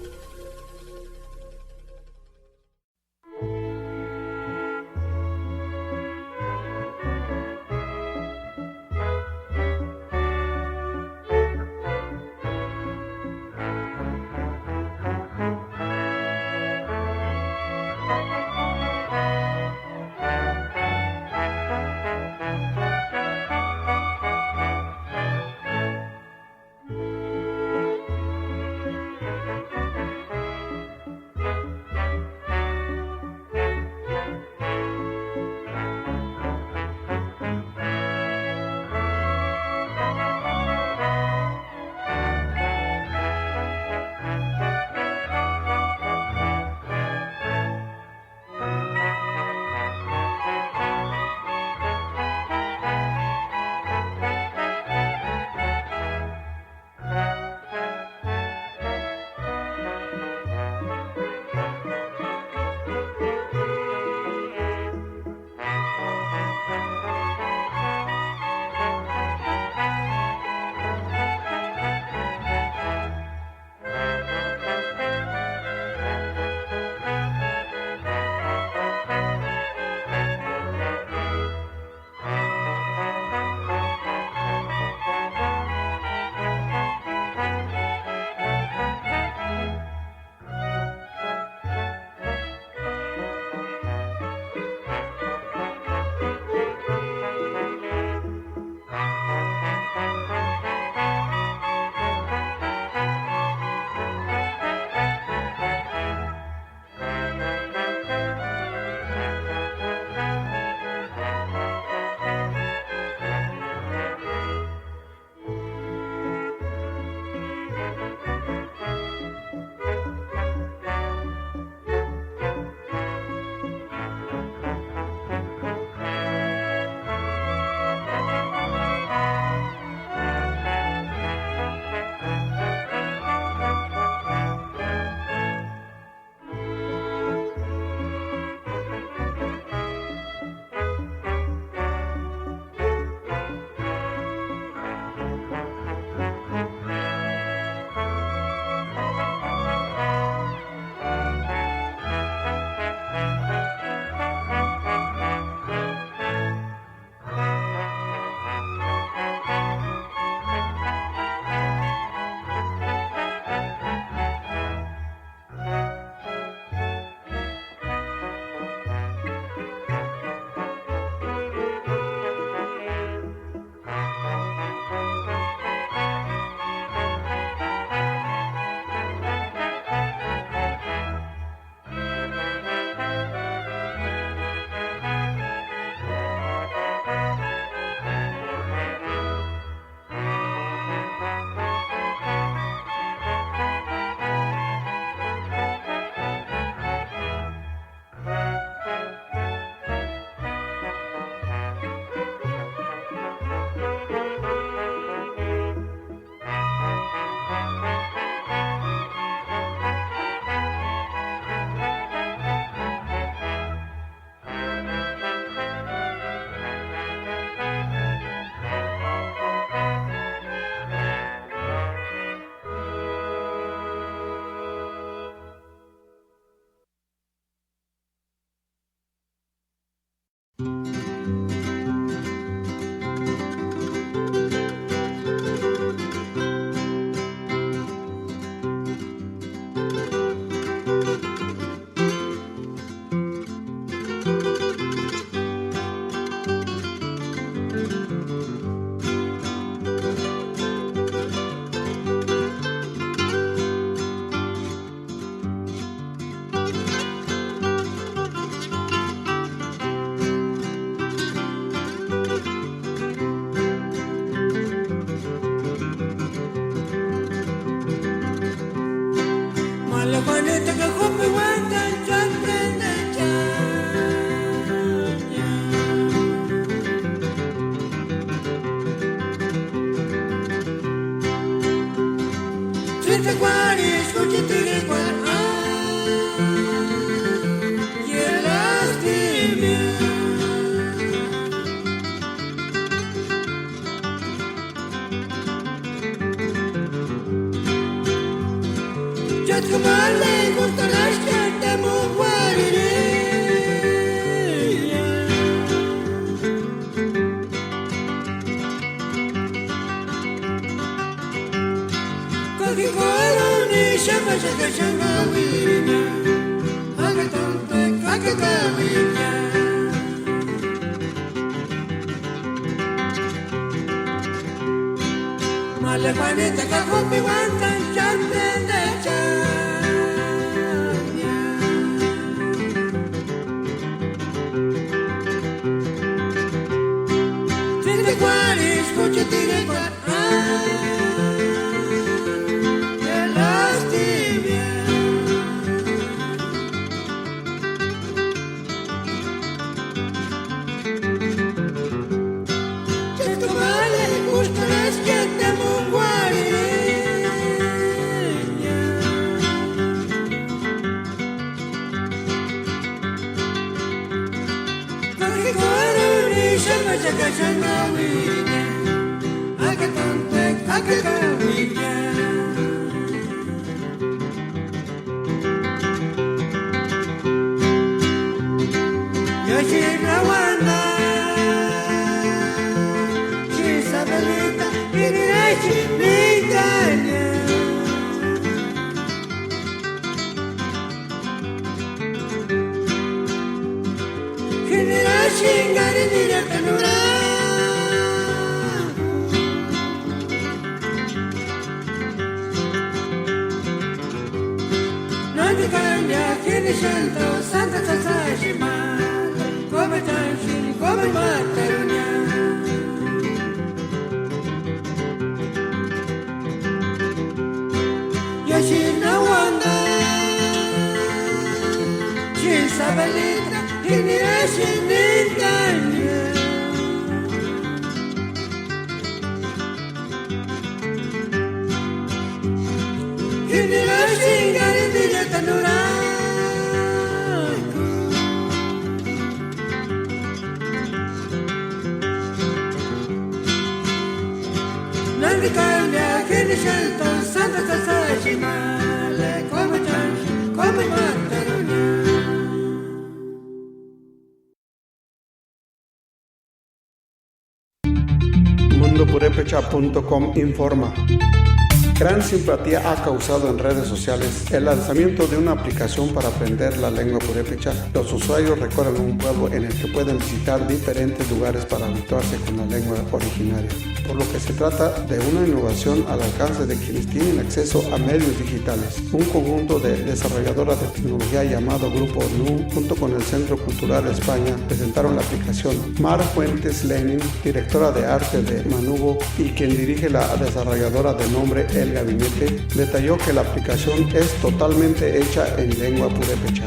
Mundopurepecha punto com informa. Gran simpatía ha causado en redes sociales el lanzamiento de una aplicación para aprender la lengua purépecha. Los usuarios recorren un pueblo en el que pueden visitar diferentes lugares para habituarse con la lengua originaria, por lo que se trata de una innovación al alcance de quienes tienen acceso a medios digitales. Un conjunto de desarrolladoras de tecnología llamado Grupo Nu, junto con el Centro Cultural España, presentaron la aplicación. Mar Fuentes Lenin, directora de arte de Manubo y quien dirige la desarrolladora de nombre El Gabinete, detalló que la aplicación es totalmente hecha en lengua purépecha.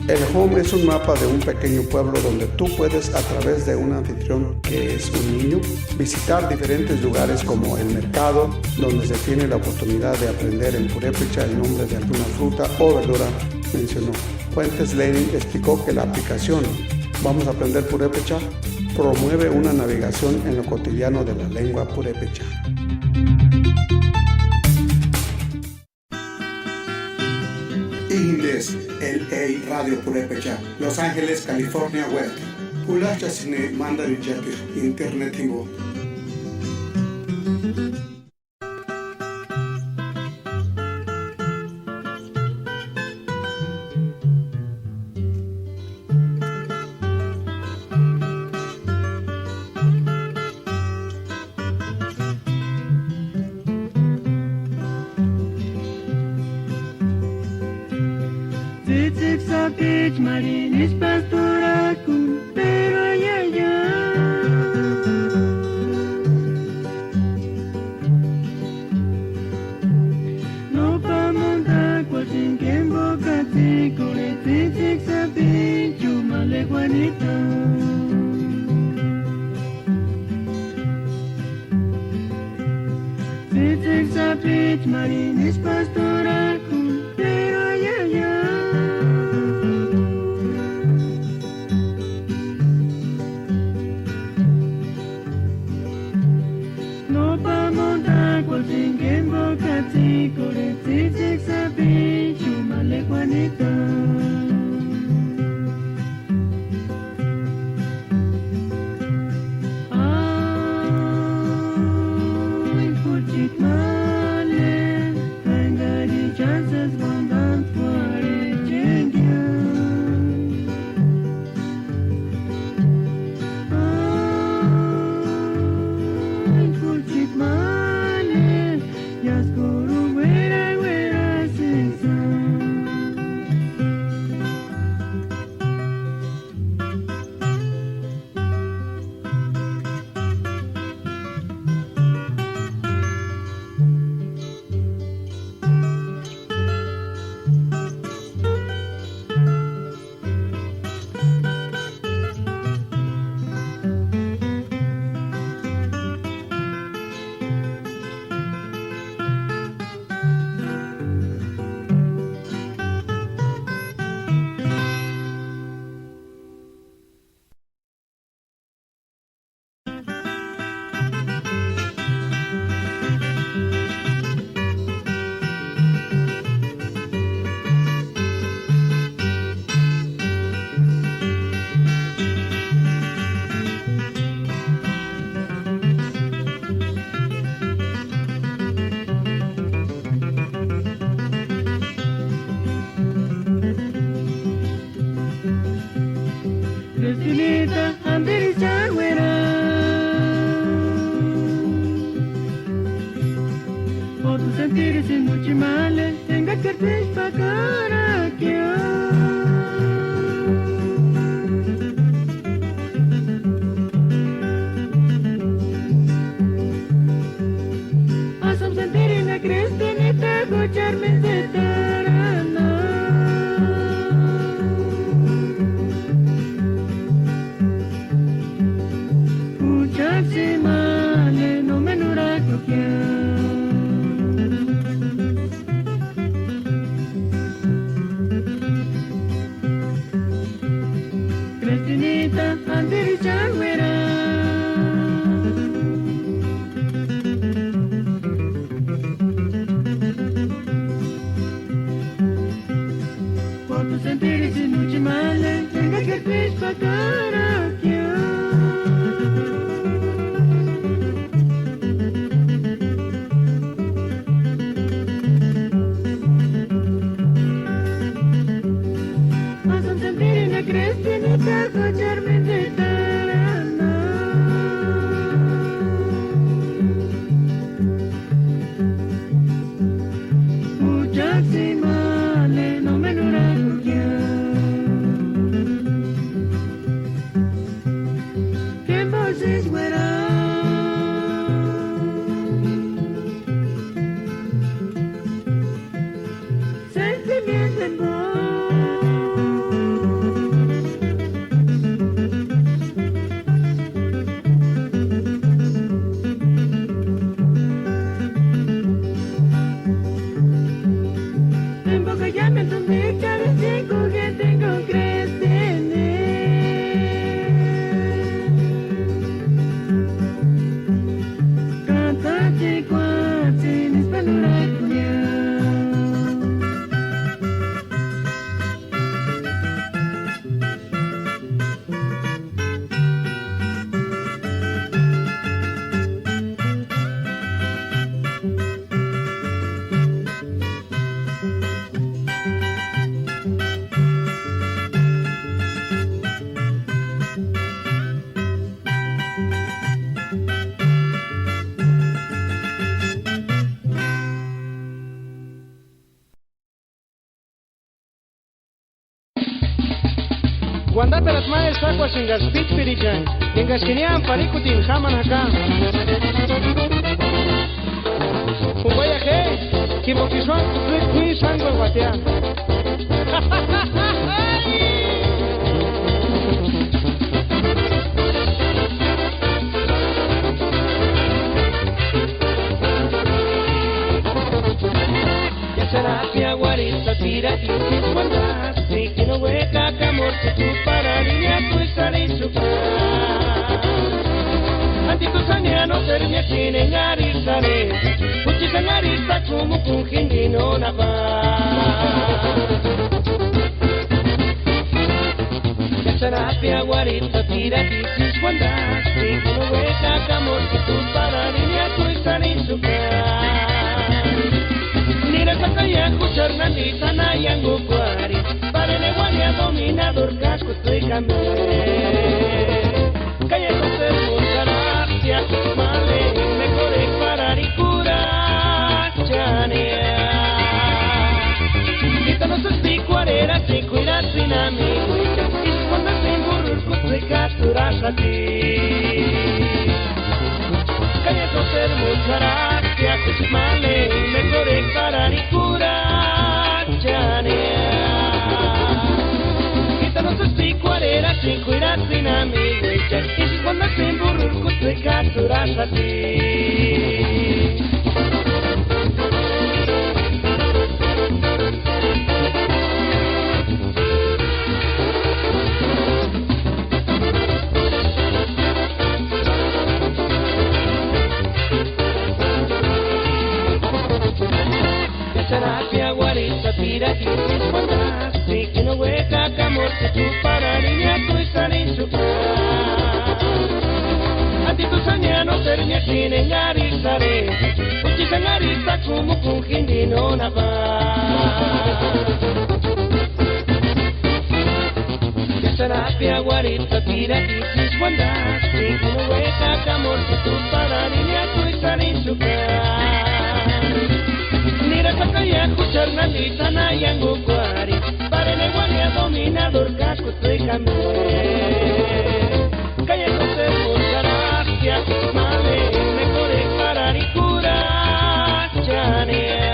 El Home es un mapa de un pequeño pueblo donde tú puedes, a través de un anfitrión que es un niño, visitar diferentes lugares como el mercado, donde se tiene la oportunidad de aprender en purépecha el nombre de alguna fruta o verdura, mencionó. Fuentes Lenin explicó que la aplicación Vamos a aprender purépecha promueve una navegación en lo cotidiano de la lengua purépecha. Índes, L A Radio Purépecha, Los Ángeles, California, web. Pulachasïni mándarichakiri internet jimbo. Tsïtsïki sapichu marini isï pasturakuni, pero ayaya. No pamontakuasïnki embokatsï k'urhitsïtsïki sapichu ma lekuanitau. Tsïtsïki sapichu marini isï pasturakuni, pero ayaya. No pamontakuasïnki embo Katsïkorhe tsïtsïki sapichuni ma lekua nita. Ay, juchiti male, engari cha sési uandantku arhichendia. Ay, juchiti male, iáskorhu uera uera sésï. Kristinita, andirisï uera. O tu sentirisïni juchiti male, enga kertpexpakarakia. Asïni sentirini Kristinita juchari mintsetarani. Juchasïni male no menurakukia. Kristinita, andirisï uera. O tu sentirisïni juchiti male, enga kertpexpakarakia. Asïni sentirini Kristinita juchari mintsetarani. Juchasïni male no menurakukia. Tiemposïsï uera. Sentimiento en vos. En boca ya me entendí, cada vez que tengo que tener. Canta chico, sin esperar. Uandaperata ma eskakuasïnkaksï pítpirichani, enkaksï jiniani parhikutini jámani jaka. Jumpa je, jimpoka ixu k'uíri xánkuekuatia. Ya será que aguarita tira y que cuando así que no hueca que amor que tú para niña tú estaré su. Antiku sania no permiatini engarisare. Juchi sangarista K'umukuni jinguni nónapa. Echani apiauarhit'u t'irakitsï ísï uandasti, no uék'ak'a kamorhit'u parhani niákuisï arhintsïka. Niraxaka ya juchari nándicha anaia angukuarhini, parhani euani ya dominadori káskutsïkambe. Ka ya no ser mucharaxtia, male mejor parhani kurachania. Ita no sesi p'ikuarherasïnga k'uiratsïni amigucha, ísï uandasïnga burruri kutsekaturaxati. Ka ya no ser mucharaxtia, male mejor parhani kurachania. Ita no sesi p'ikuarherasïnga k'uiratsïni amigucha, ísï uandasïnga burruri kutsekaturaxati. Echani apiauarhit'u t'irakitsï ísï uandasti, no uék'ak'a kamorhit'u parhani niákuisï arhintsïka. Anti tu sáni ya no ser miákini enga arhisï arhempka, jucheti anharhit'u k'umukuni jinguni nónapa. Echani apiauarhit'u t'irakitsï ísï uandasti, no uék'ak'a kamorhit'u parhani niákuisï arhintsïka. Niraxaka ya juchari nándicha anaia angukuarhini, parhani euani ya dominadori káskutsïkambe. Ka ya no ser mucharaxtia, male mejor parhani kurachania.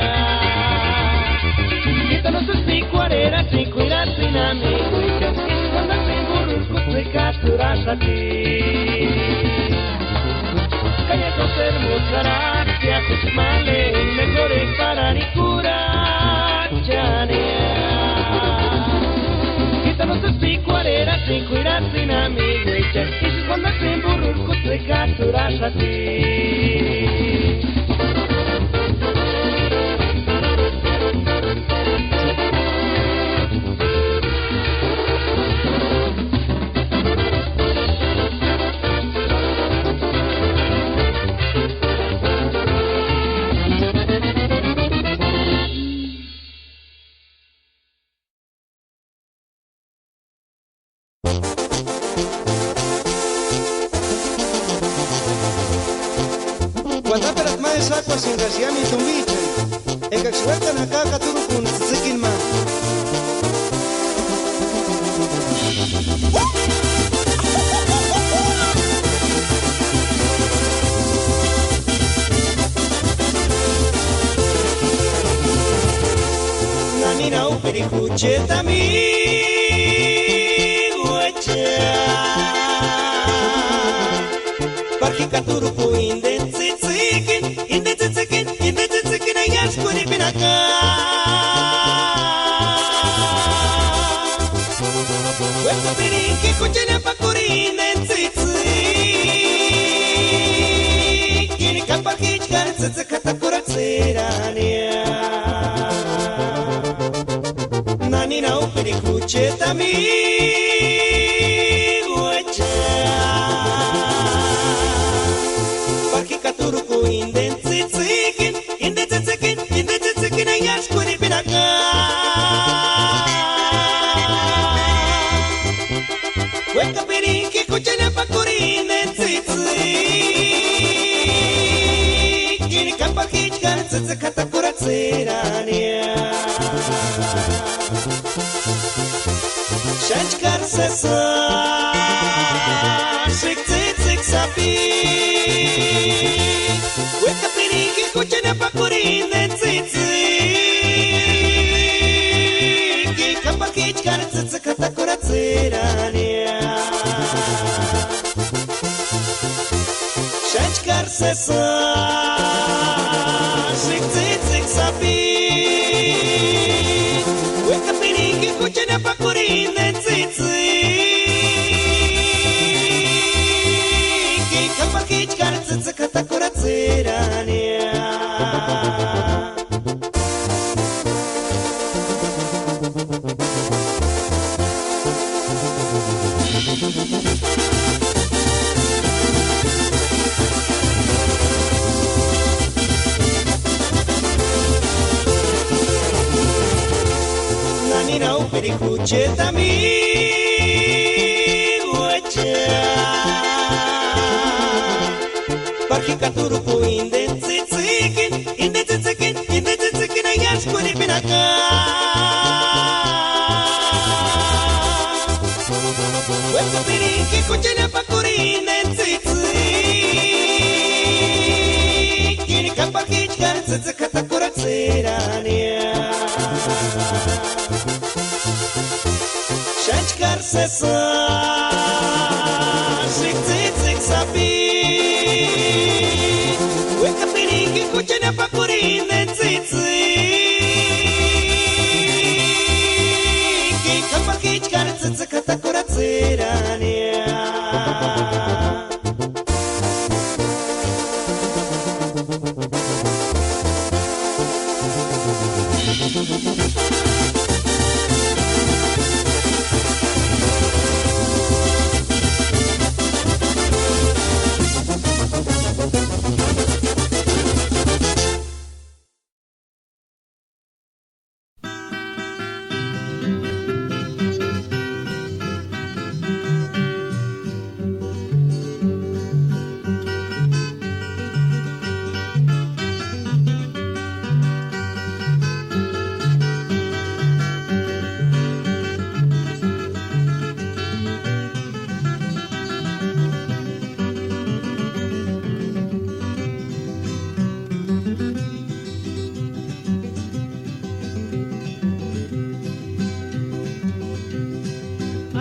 Ita no sesi p'ikuarherasïnga k'uiratsïni amigucha, ísï uandasïnga burruri kutsekaturaxati. Ka ya no ser mucharaxtia, male mejor parhani kurachania. Ita no sesi p'ikuarherasïnga k'uiratsïni amigucha, ísï uandasïnga burruri kutsekaturaxati. Uandaperata ma exakuasïnkaxati iámendu tumbichani, enkaksï uékani jaka katurhukuni tsïtsïkini ma. Nanina úpiri jucheti amiguecha, parki katurhuku inteni tsïtsïkini, inteni tsïtsïkini, inteni tsïtsïkini aiankua kurhipinhaka. Uékapiriki jucheni apakuri inteni tsïtsïkini, ka parkichkani tsïtsïki jatakurhatsïrania. Nanina úpiri jucheti amiguecha, parki katurhuku inteni tsïtsïkini, inteni tsïtsïkini, inteni tsïtsïkini aiankua kurhipinhaka. Uékapiriki jucheni apakuri inteni tsïtsïkini, ka parkichkani tsïtsïki jatakurhatsïrania. Xáni chkári sési sïki tsïtsïki sapi. Uékapiriki jucheni apakuri inteni tsïtsïkini, ka parkichkani tsïtsïki jatakurhatsïrania. Xáni chkári sési sïki tsïtsïki sapi. Uékapiriki jucheni apakuri inteni tsïtsïkini, ka parkichkani tsïtsïki jatakurhatsïrania. Chétami uecha, parki ka turupu indentsïtsïkini, indentsïtsïkini, indentsïtsïkini aiarskueripinaka. Uékupiri kikucheni apakuri indentsïtsïkini, ka parkichkani tsîtsî k'atakuratsïrania. Xáni chkári sési sïktsïtsïki sapi, uékapiri kikucheni apakuri indentsïtsïkini, ka parkichkani tsîtsî k'atakuratsïrania.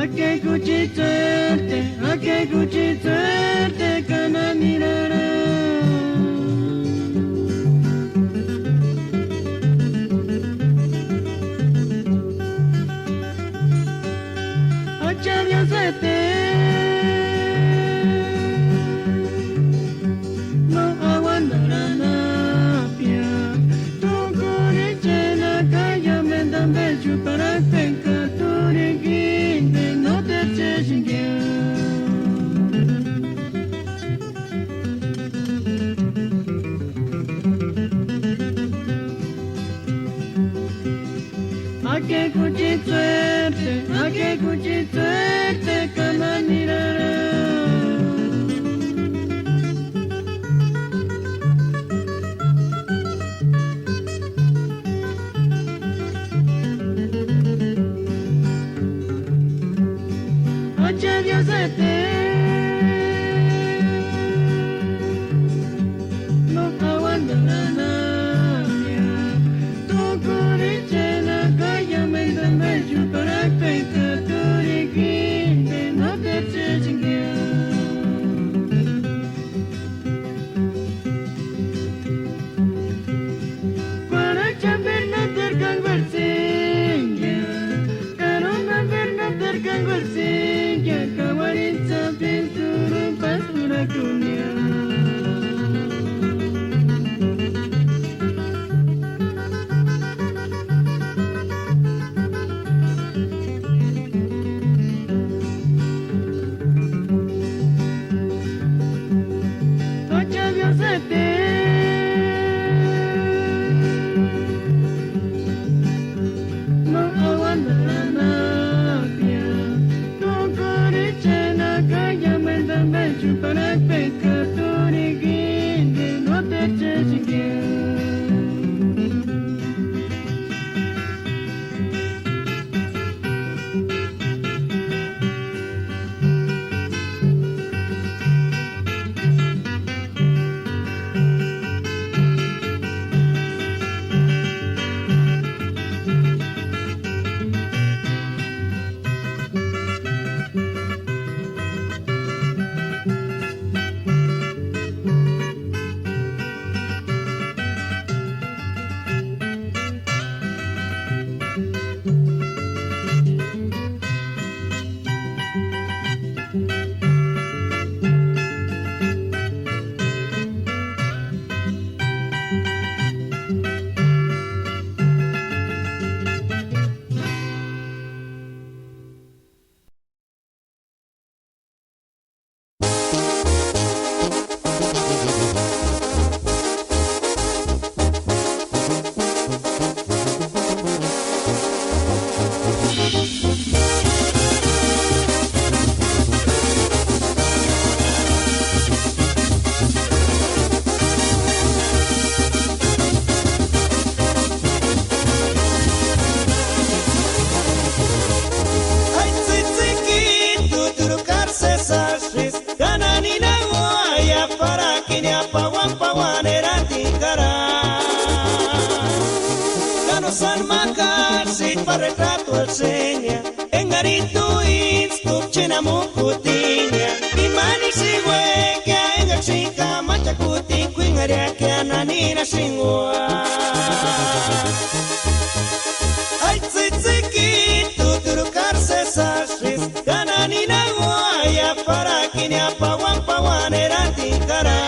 Akekuchi tserte, akekuchi tserte, kananirara. Acha Diosete, no aguantarani apia, tukuricheni akayamentu ampe chuparakpeni ka turikini, no tertsexenkia. Akekuchi tserte, akekuchi tserte, kananirara. Acha Diosete, no aguantarani apia, tukuricheni akayamentu ampe chuparakpeni ka turikini, no tertsexenkia. Juan eratini kara. Ka no sáni ma kársïti pa retrato al seña, engarini t'u íntskuka ch'énamukutiña. Imani sïkuekia engaksïni kamachakutini kuinharhiakia nani niraxenguani. Ai tsïtsïki, tu turu karsesaxisï, ka nani ninauaia parakini apa uáni pa Juan eratini kara.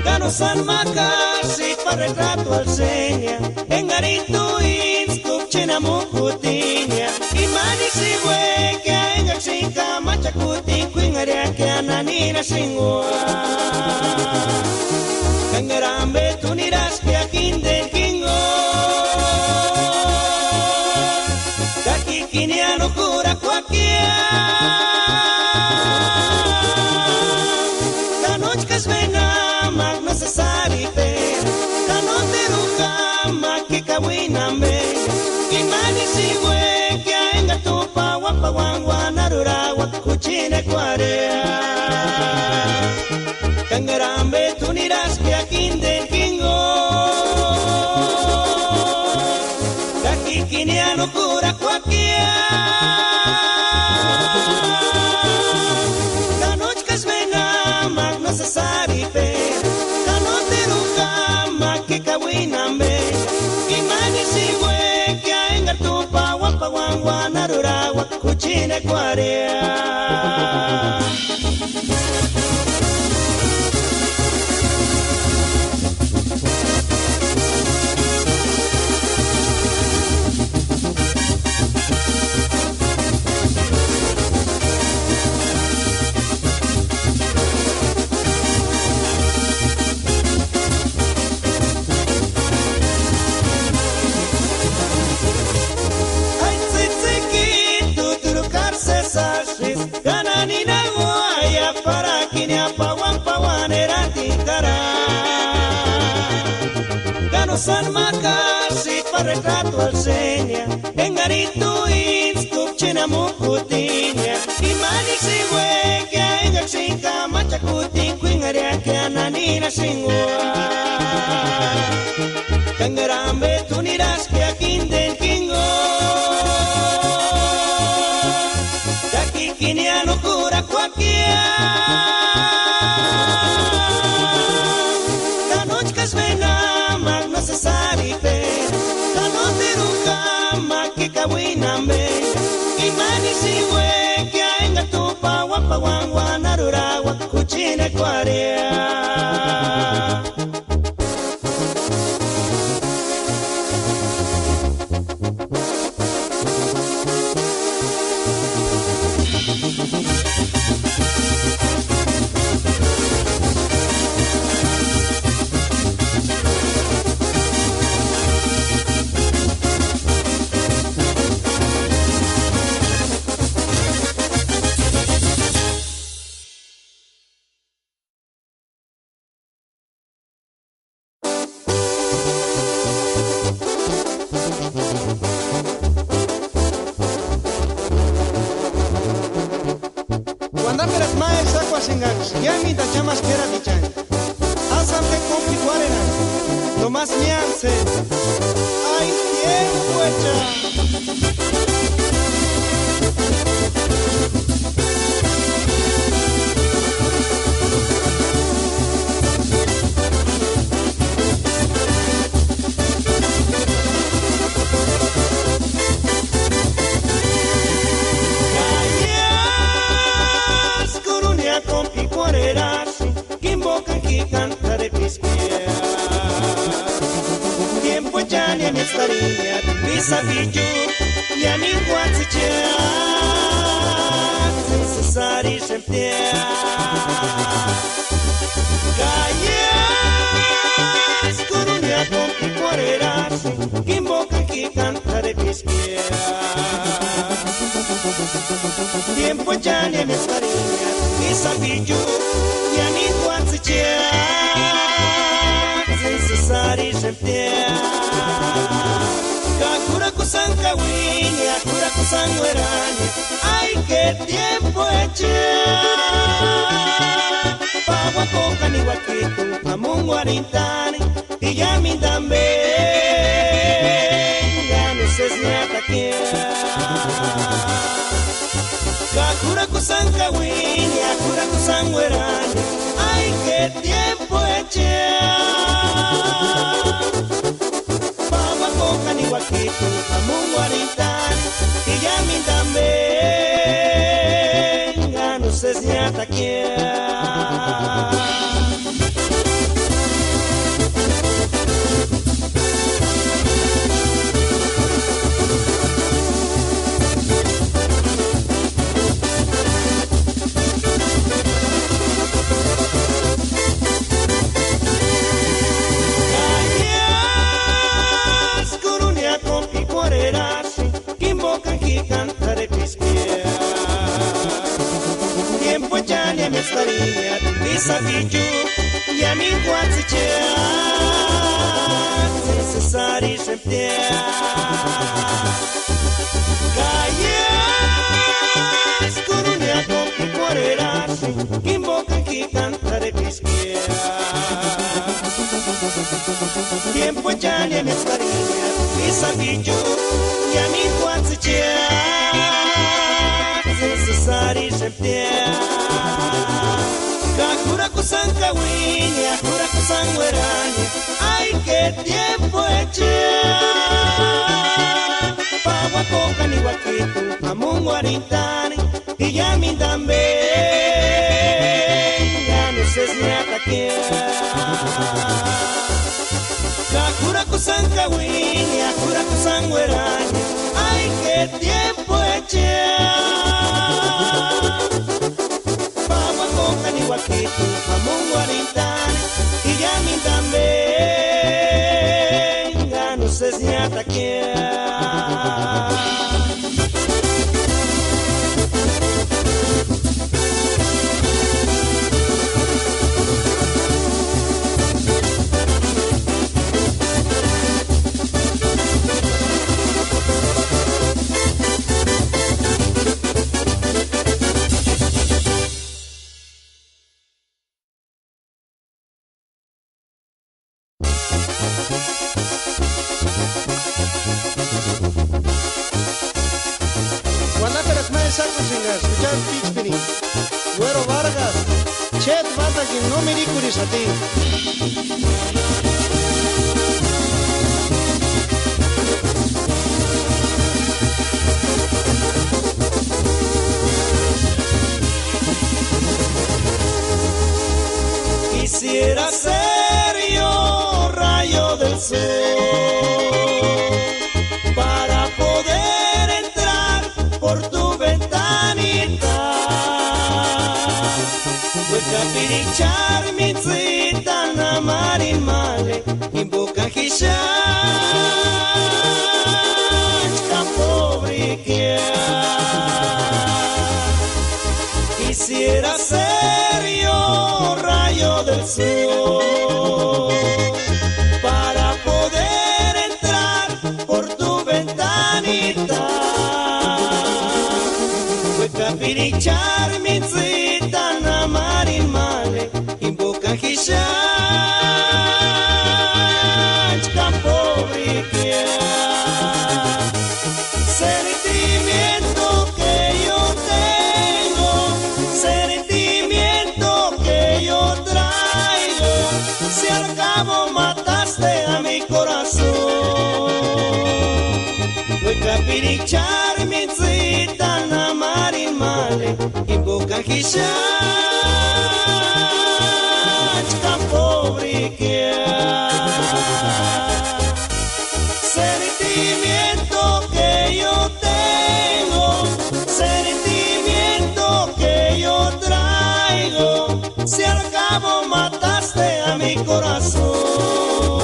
Ka no sáni ma kársïti pa retrato al seña, engarini t'u íntskuka ch'énamukutiña. Imani sïkuekia engaksïni kamachakutini kuinharhiakia nani niraxenguani. Ka engarini ambe t'u niraska kingo, ka kíkini no jurakuakia, ka nóchka esï uénamaka no sési arhipera, ka nóteru jámaka kekauini ambe. Imani sïkuekia engari t'u pa uáni pa Juan uandarhurauaka juchini ekuarhea. Ka engarini ambe t'u niraska kingo, ka kíkini no jurakuakia, ka nóchka esï uénamaka no sési arhipera, ka nóteru jámaka kekauini ambe. Imani sïkuekia engari t'u pa uáni pa Juan uandarhurauaka juchini ekuarhea. Ai tsïtsïki, tu turu karsesaxisï, ka nani ninauaia parakini apa uáni pa Juan eratini kara. Ka no sáni ma kársïti pa retrato al seña, engarini t'u íntskuka ch'énamukutiña. Imani sïkuekia engaksïni kamachakutini kuinharhiakia nani niraxenguani. Ka engarini ambe t'u niraska kingo, ka kíkini no jurakuakia, ka nóchka esï uénamaka no sési arhipera, ka nóteru jámaka kekauini ambe. Imani sïkuekia engari t'u pa uáni pa Juan uandarhurauaka juchini ekuarhea. Uandamerasï ma exakuasïngaksï iámendu chamani k'ératichani. Ásï ampe kómu p'ikuarhenhani, nomasi miántsï. ¡Ai tiémpuecha! Ka iásï kurunia kómu p'ikuarherasï, kimboka ki kantarepispkia. Tiempo echani amistaria, misabichu, iámendu uátsïchia, tsîsïsarixemptia. Ka iásï kurunia kómu p'ikuarherasï, kimboka ki kantarepispkia. Tiempo echani amistaria, misabichu, iámendu uátsïchia, tsîsïsarixemptia. Ka k'urakusïni kauini, k'urakusïni uerani, ¡ai ke tiempo echa! Pauaku kani Tintani, y ya mindambe, ya no sé si ataquear. Ka jurakusanka uini, ka jurakusanka uerani, ay, qué tiempo echea. Pabakokani wakitu, amunguarintani, y ya mindambe, ya no sé si ataquear. K'ayeaskurunia kompi kuarherasï, kimbokanki kant'arepiskea. Tiempo ya ni ameskariati, ni sabichu ya minkuatsïchea. Necesari sentia. K'ayeaskurunia kompi kuarherasï, kimbokanki kant'arepiskea. Tiempo ya ni ameskariati, ni sabichu ya minkuatsïchea. Necesari sentia. Ka jurakusanka uini, ka jurakusanka uerani, ay, qué tiempo echea. Pabakokani wakitu, amunguarintani, y ya mindambe, ya no sé si ataquear. Ka jurakusanka uini, ka jurakusanka uerani, ay, qué tiempo echea. Pabakokani wakitu, amunguarintani, y ya mindambe, ya no sé si ataquear. Uandaperata ma exakucheni ka escuchar píchpini. Güero Vargas, chéti mátakini no mirikurixati. Quisiera ser yo rayo del sol para poder entrar por tu ventanita. Wekapirichari mintsïtani amarini male, jimboka jixanchka pobrikea. Quisiera ser yo rayo del sol para poder entrar por tu ventanita. Wekapirichari mintsïtani amarini male, jimboka jixanchka pobrikea. Sentimiento que yo tengo, sentimiento que yo traigo, si al cabo mataste a mi corazón. Wekapirichari mintsïtani amarini male, jimboka jixanchka pobrikea. Sentimiento que yo tengo, sentimiento que yo traigo, si al cabo mataste a mi corazón.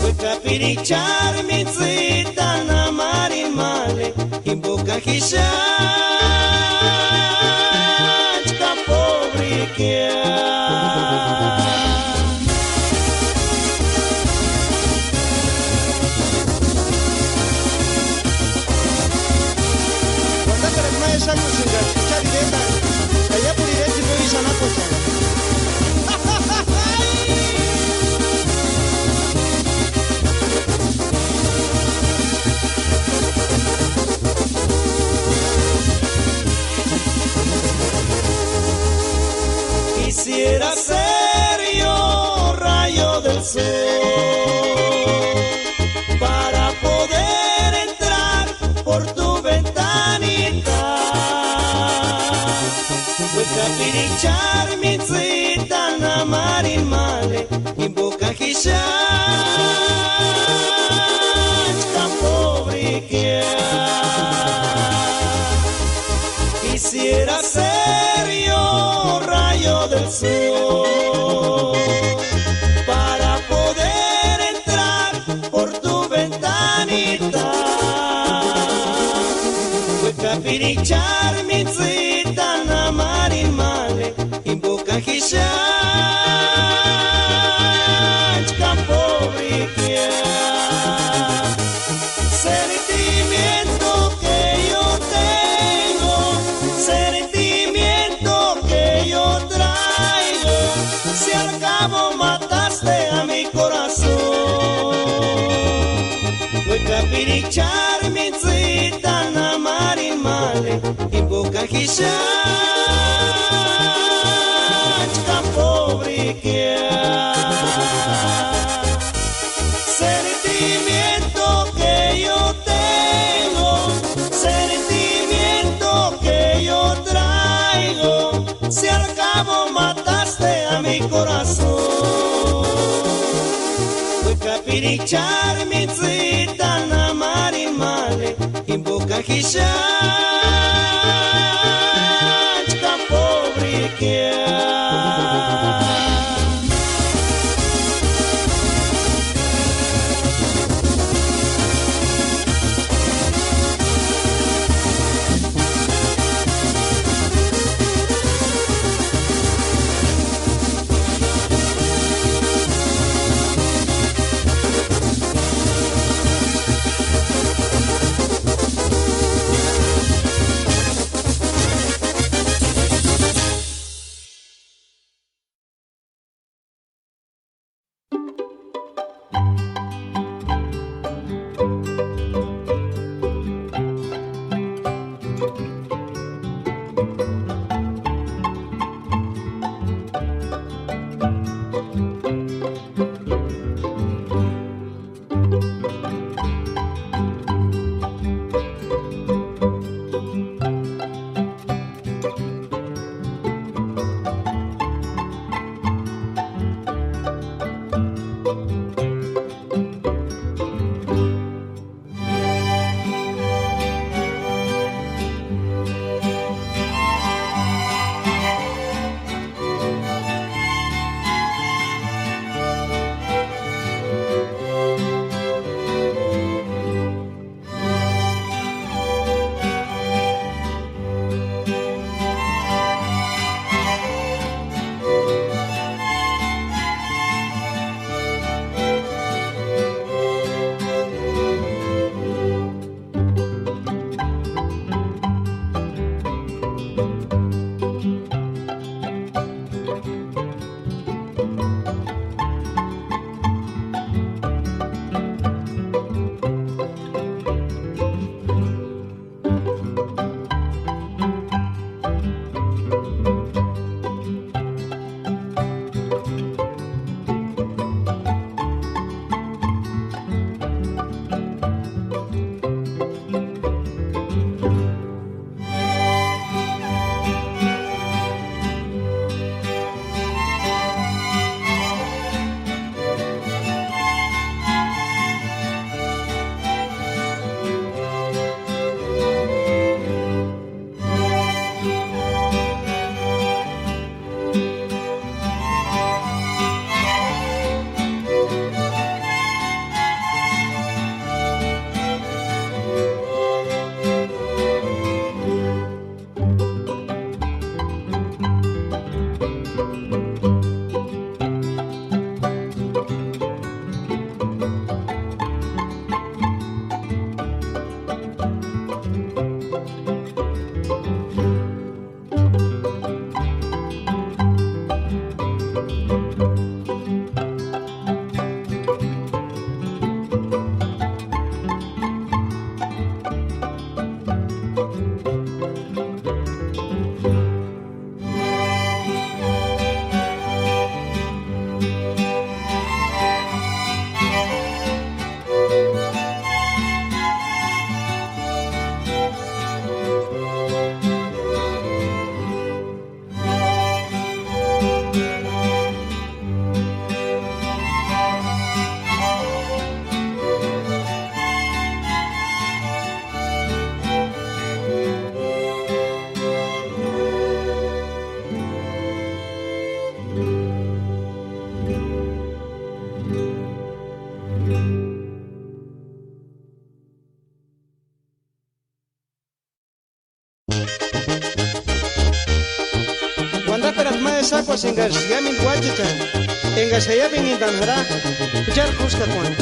Wekapirichari mintsïtani amarini male, jimboka jixanchka pobrikea. Uandaperata ma exakucheni ka escuchar iretani, ka iápuru iretini no ísï anakuechani. Chári mintsïtani amarini mále, jimpoka ji xáni ka póbrek'ia. Sentimiento que yo tengo, sentimiento que yo traigo, si al cabo mataste a mi corazón. Uékapiri chári mintsïtani amarini mále, jimpoka ji xáni ka póbrek'ia. Sentimiento que yo tengo, sentimiento que yo traigo, si al cabo mataste a mi corazón. Uékapiri chári mintsïtani amarini mále, jimpoka ji xáni ka póbrek'ia. Enkaxu aiapenhintani jara, juchari kúskakuani.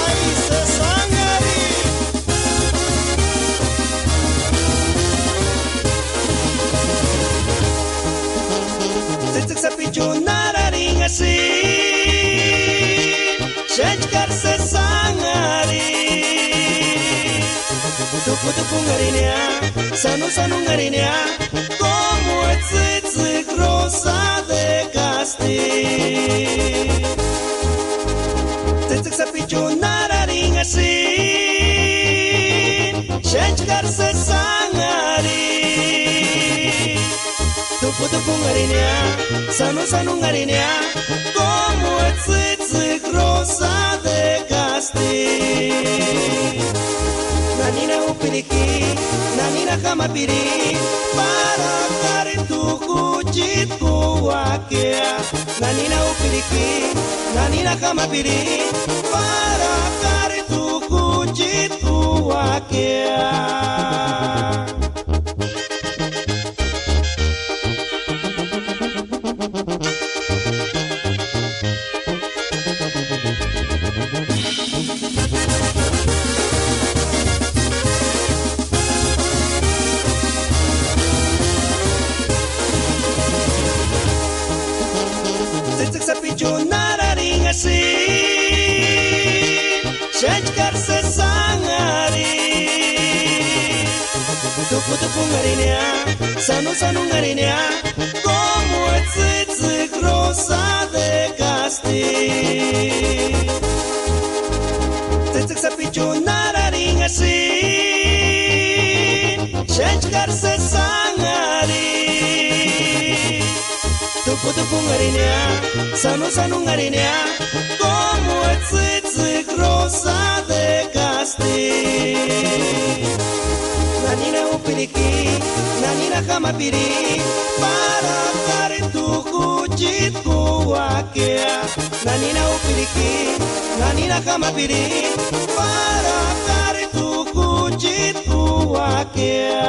¡Ai, Sesanhari! Tsïtsïki sapichuni arharinhasï, xénhchkari Sesanhari. Tupu tupunharinhia, sanu sanunharinhia, como tsïtsïki rosa de casti. Tsïtsïki sapichuni arharinhasï, xénhchkari Sesanhari. Tupu tupunharinhia, sanu sanunharinhia, como tsïtsïki rosa de casti. Nanina upiriki, nanina jamapiri, para kari tu juchitku uakea. Nanina upiriki, nanina jamapiri, para kari tu juchitku uakea. Tsïtsïki sapichuni arharinhasï, xénhchkari Sesanhari. Tupu tupunharinhia, sanu sanunharinhia, como tsïtsïki rosa de casti. Tsïtsïki sapichuni arharinhasï, xénhchkari Sesanhari. Tupu tupunharinhia, sanu sanunharinhia, como tsïtsïki rosa de casti. Nanina upiriki, nanina jamapiri, para kari tu juchitku uakea. Nanina upiriki, nanina jamapiri, para kari tu juchitku uakea.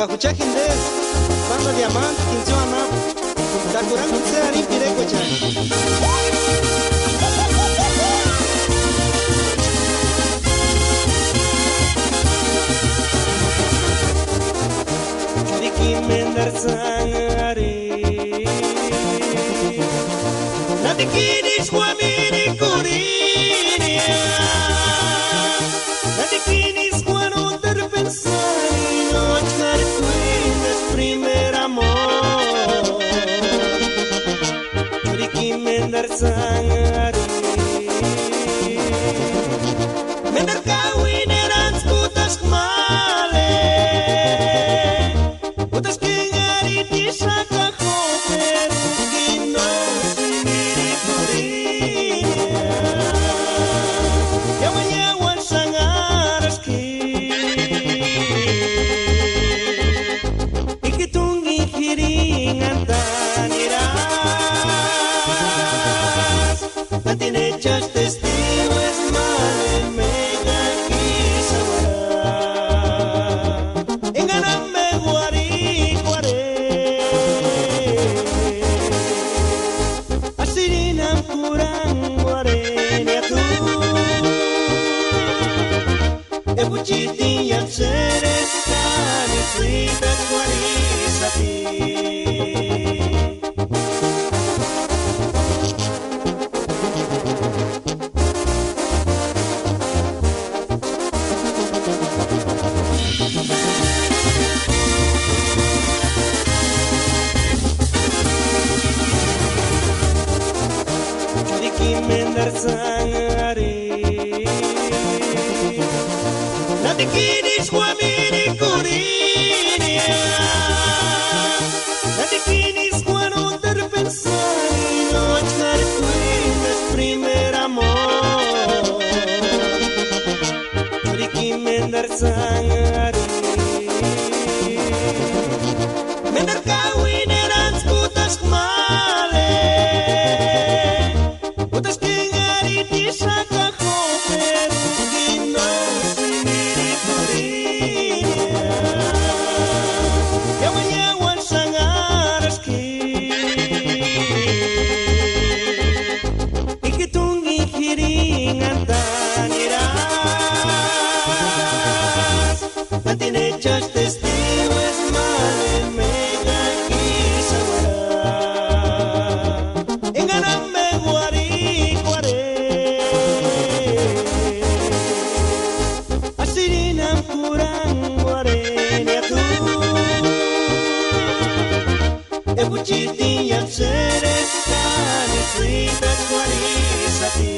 Ka jucha jindesï, banda diamante, kintsï anapu, ka kurhangutsï arhini pirekua. Churikini méndarhu sánhari, ¿nantikini ísï uáni irikuria? ¿Nantikini ísï uáni úteru pensani? Nóchi k'arhikuini eska primer amor. Churikini méndarhu sánhari, méndarhu kauini erantskutaska mále. Útasï kénharhitixaka joteru, no sïni irikuria. Iáuani iáuani xanharaski, ikitungini jirinhantanirasï. Tantini echasï testigu eska mále me enganak'isï jauara, enganak'u me uarhikuarhe. Asïrini jáma kurhanguarhenia t'u. Ebuchitini iámu séreskani tsîtatskuarhixati. Churikini méndarhu sánhari, ¿nantikini ísï uáni irikuria? ¿Nantikini ísï uáni úteru pensani? Nóchi k'arhikuini eska primer amor. Churikini méndarhu sánhari, méndarhu kauini erantskutaska mále. Útasï kénharhitixaka joteru, no sïni irikuria. Iáuani iáuani xanharaski, ikitungini jirinhantanirasï. Tantini echasï testigu eska mále me enganak'isï jauara, enganak'u me uarhikuarhe. Asïrini jáma kurhanguarhenia t'u. Ebuchitini iámu séreskani tsîtatskuarhixati.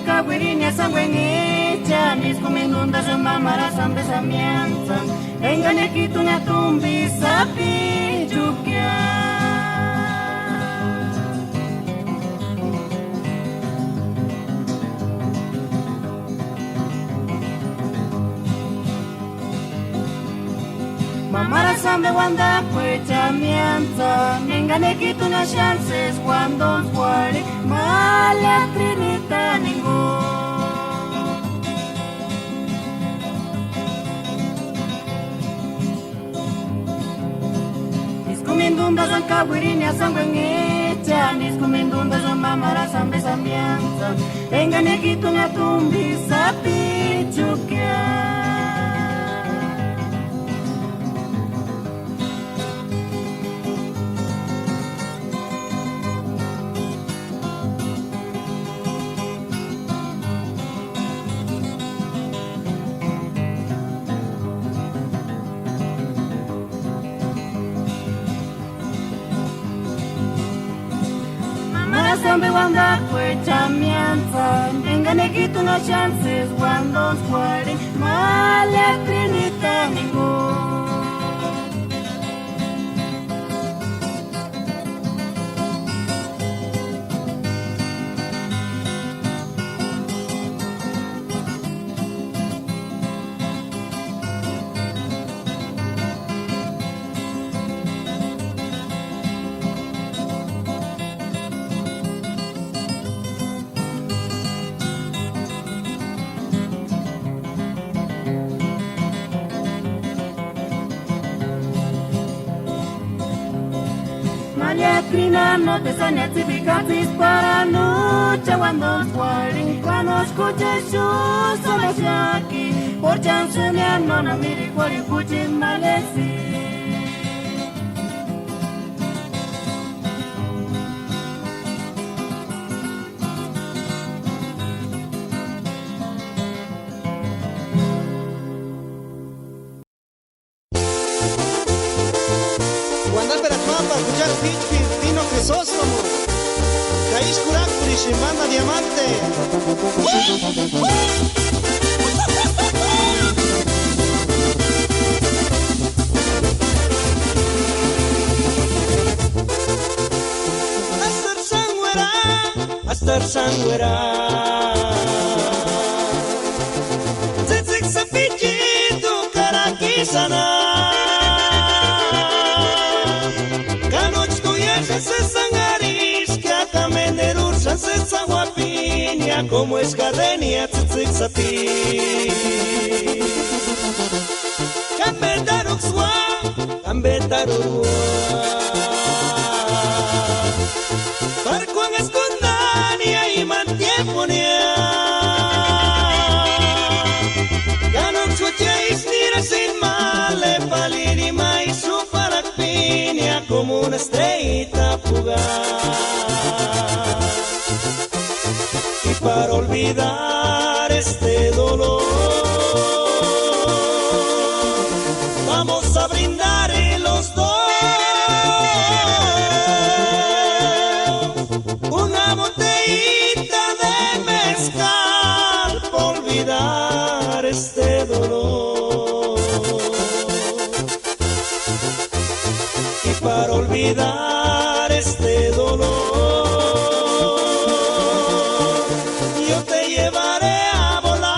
Kauirinia sáni uenhechani, ísku minduntani mámarasï ambe samiantsani, engani ekituni tumbi sapichukia. Mámarasï ambe uandakuechani miántsani, engani ekituni xáni sési uandontskua uarhini, Malia Trinitani jinguni. Ísku minduntani kauirinia sáni uenhechani, ísku minduntani mámarasï ambe samiantsani, engani ekituni tumbi sapichukia. Mámarasï ambe uandakuechani miántsani, engani ekituni xáni sési uandontskua uarhini, Malia Trinitani jinguni. Malia Trina, no te sania tsïbi katsïsparanu, cha uandontskua uarhini, ka no eskuchexu sómaxaki, pórchantsï senia nónani mirikuarhini juchini malesï. Uandaperakua ma pa juchari p'íchpiri Tino Crisóstomo, ka ísï kurhak'urisïni Banda Diamante. Astarsanguera, astarsanguera. Tsïtsïki sapichitu karakisana. Ka nóchi tuiaxani sési anhariska, ka ménderuxani sési auapinia, komo eska arhenia tsïtsïki sapi. Ka ménderuksï ua, ka ménderuksï ua. Párkuanhaskuntania imani tiémpunia. Ka nóksï juchesï nirasïni male, paliri ma ixu parakpinia, komo una estrellita fugaz. Y para olvidar este dolor, vamos a brindar en los dos una botellita de mezcal pa olvidar este dolor. Y para olvidar este dolor, yo te llevaré a volar.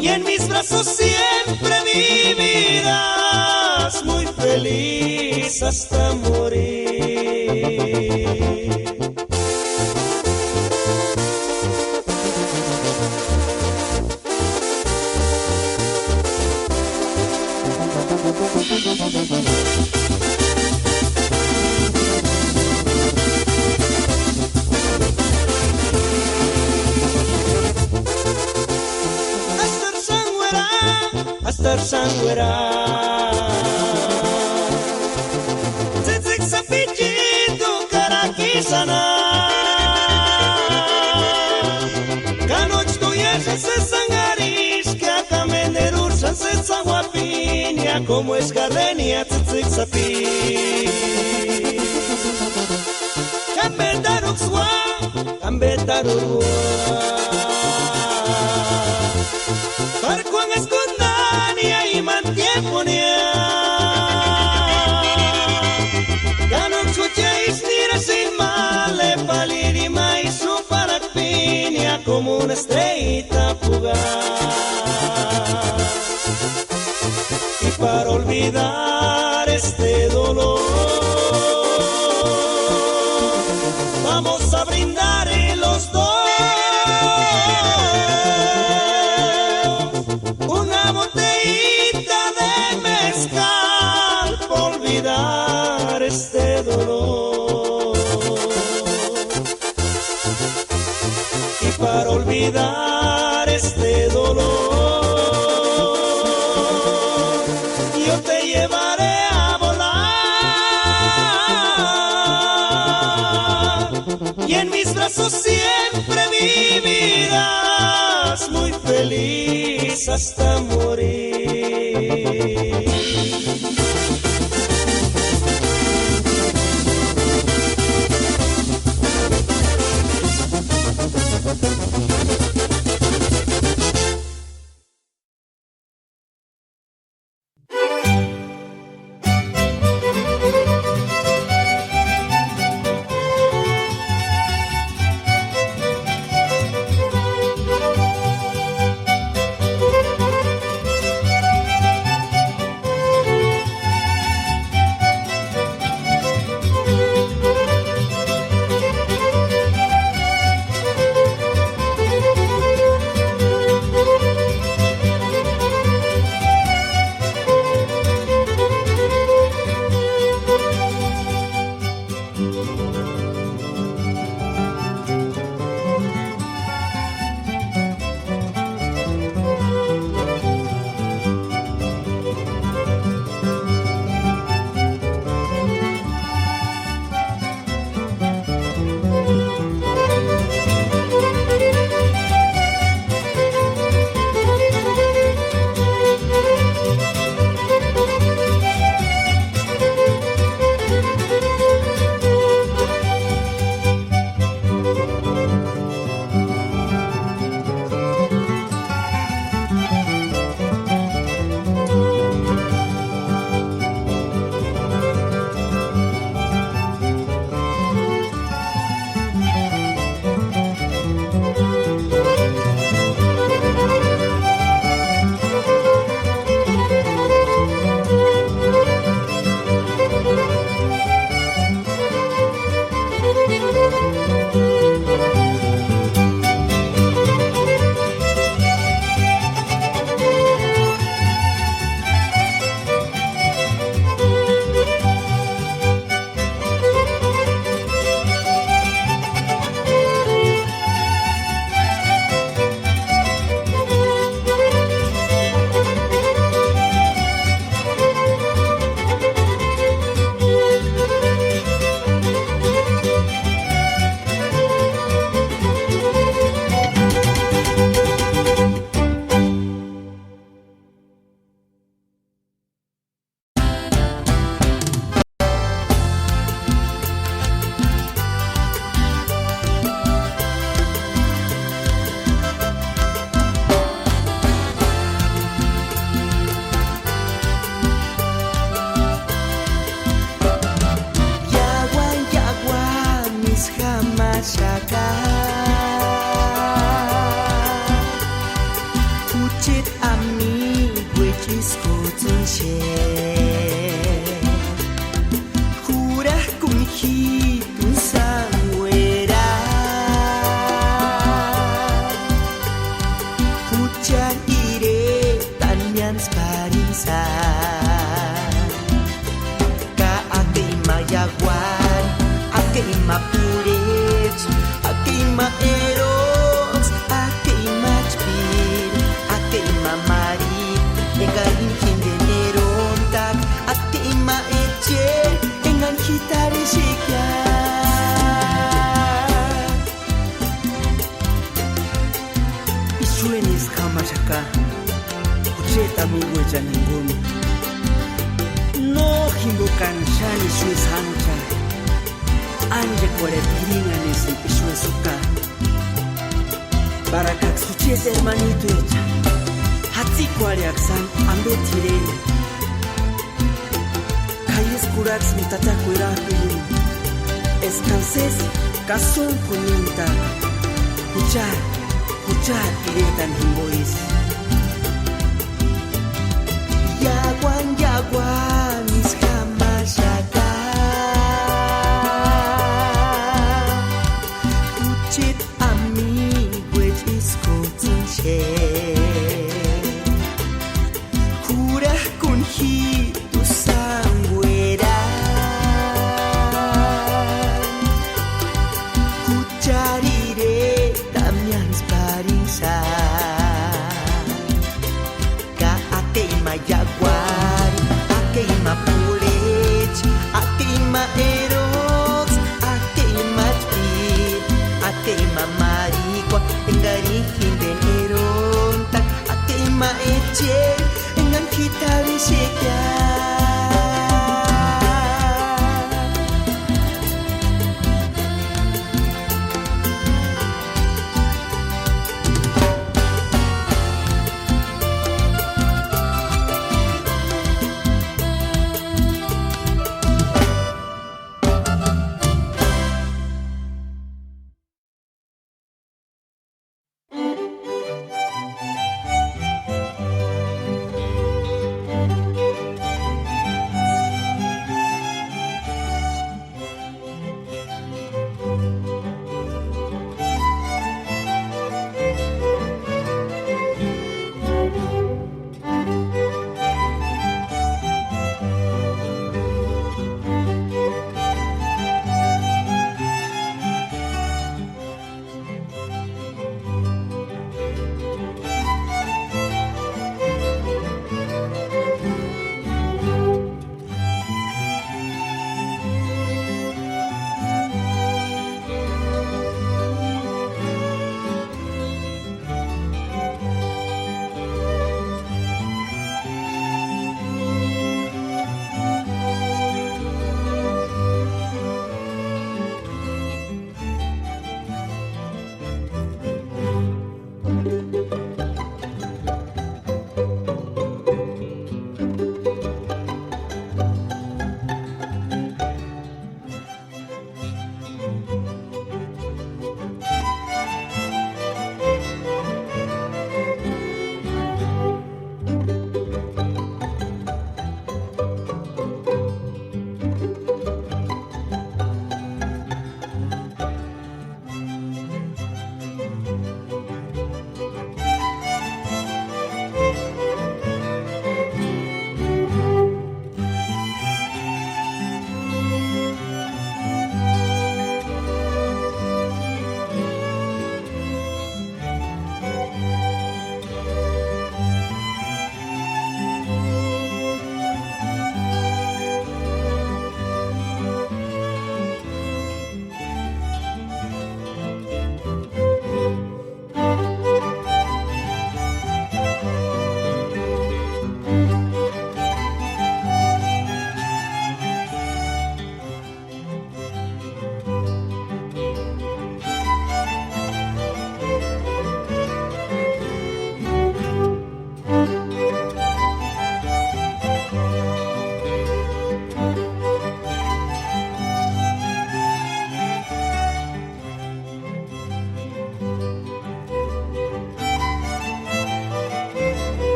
Y en mis brazos siempre vivirás muy feliz hasta morir. Astarsanguera, astarsanguera. Tsïtsïki sapichitu karakisana. Ka nóchi tuiaxani sési anhariska, ka ménderuxani sési auapinia, komo eska arhenia tsïtsïki sapi. Ka ménderuksï Betarurua. K'arhuanhaskuntani imani tiémpunia, ka nóksï jucha ísï nirasïndi ma lepaliri ma isï juparakpinia, como una estrellita fugaz. Y para olvidar este dolor, vamos a brindar los dos una botellita de mezcal para olvidar este dolor. Y para olvidar este dolor, yo te llevaré a volar. Y en mis brazos siempre vivirás, muy feliz hasta morir. Iauani iauani isï jamaxaka, jucheti amiguecha ísï k'utsïni xéni. Jurak'uni jít'uni sáni uera, juchani iretani miántspari sáni. Ka akei ma iauani, akei ma p'urhechi, akei ma erontsï, akei ma chpíri, akei ma marhiri, engarini jindeni erontaka, akei ma echeri, engani ji t'arhexekia. Ixueni isï jamaxaka, jucheti amiguechani jinguni, no jimbokani xáni ixu isï jámchani. Ánchekuarheri t'irinhanisïnti ixuesï juka. Parakaksï jucheti ermanituecha, jatsikuarheaka sáni ampe t'ireni. K'aisï kurhaksïnti tata kuerajkurini, eskani sési kasonkunintaaka juchari, juchari iretani jimpo isï. Iauani, iauani, isï jamaxaka. Jucheti amiguecha ískuts'ïni xéni. Jurak'uni ji tu sánkuerani, juchari iretani miántsparini sáni. Ka akei ma iauari, akei ma p'urhechi, akei ma eroksï, akei ma chpíri, akei ma marhikua enkarini jínteni erontaka, akei ma echeri enkani ji t'arhixekia.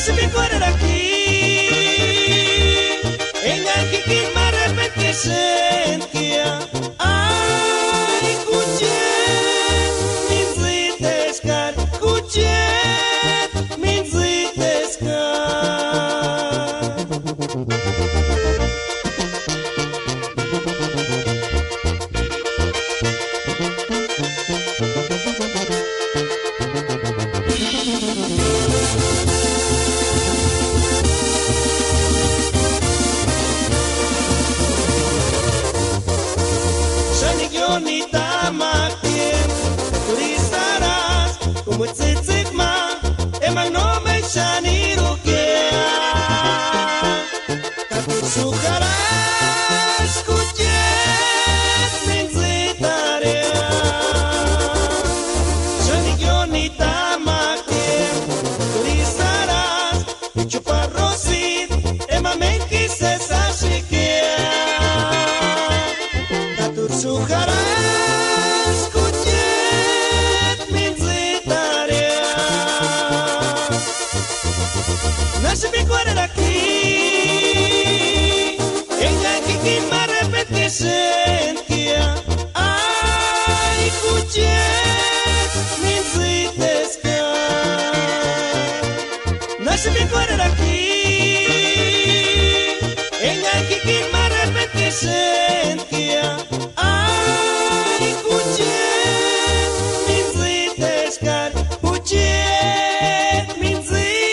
Sïmbi kuarheraxati, enga k'ikiri ma arhepentesïntia. Ari jucheti mintsïteskari, jucheti mintsïteskari. Xáni ióni tamatia, k'urisï arhasti k'umutsikua tsîtsïkua ma, enga nómeni xáni irukia. Ka t'úri xúni jarhaski jucheti mintsïtaria. Xáni ióni tamatia, k'urisï arhasti, ichuparhu rositi, enga méntku isï sési axukia. Ka t'úri xúni jarhaski jucheti mintsïtaria. Nasï p'ikuarheraxati, enga k'ikini ma arhepentesïntia. Ari jucheti mintsïteskari. Nasï p'ikuarheraxati, enga k'ikini ma arhepentesïntia. Ari jucheti mintsïteskari, jucheti mintsïteskari.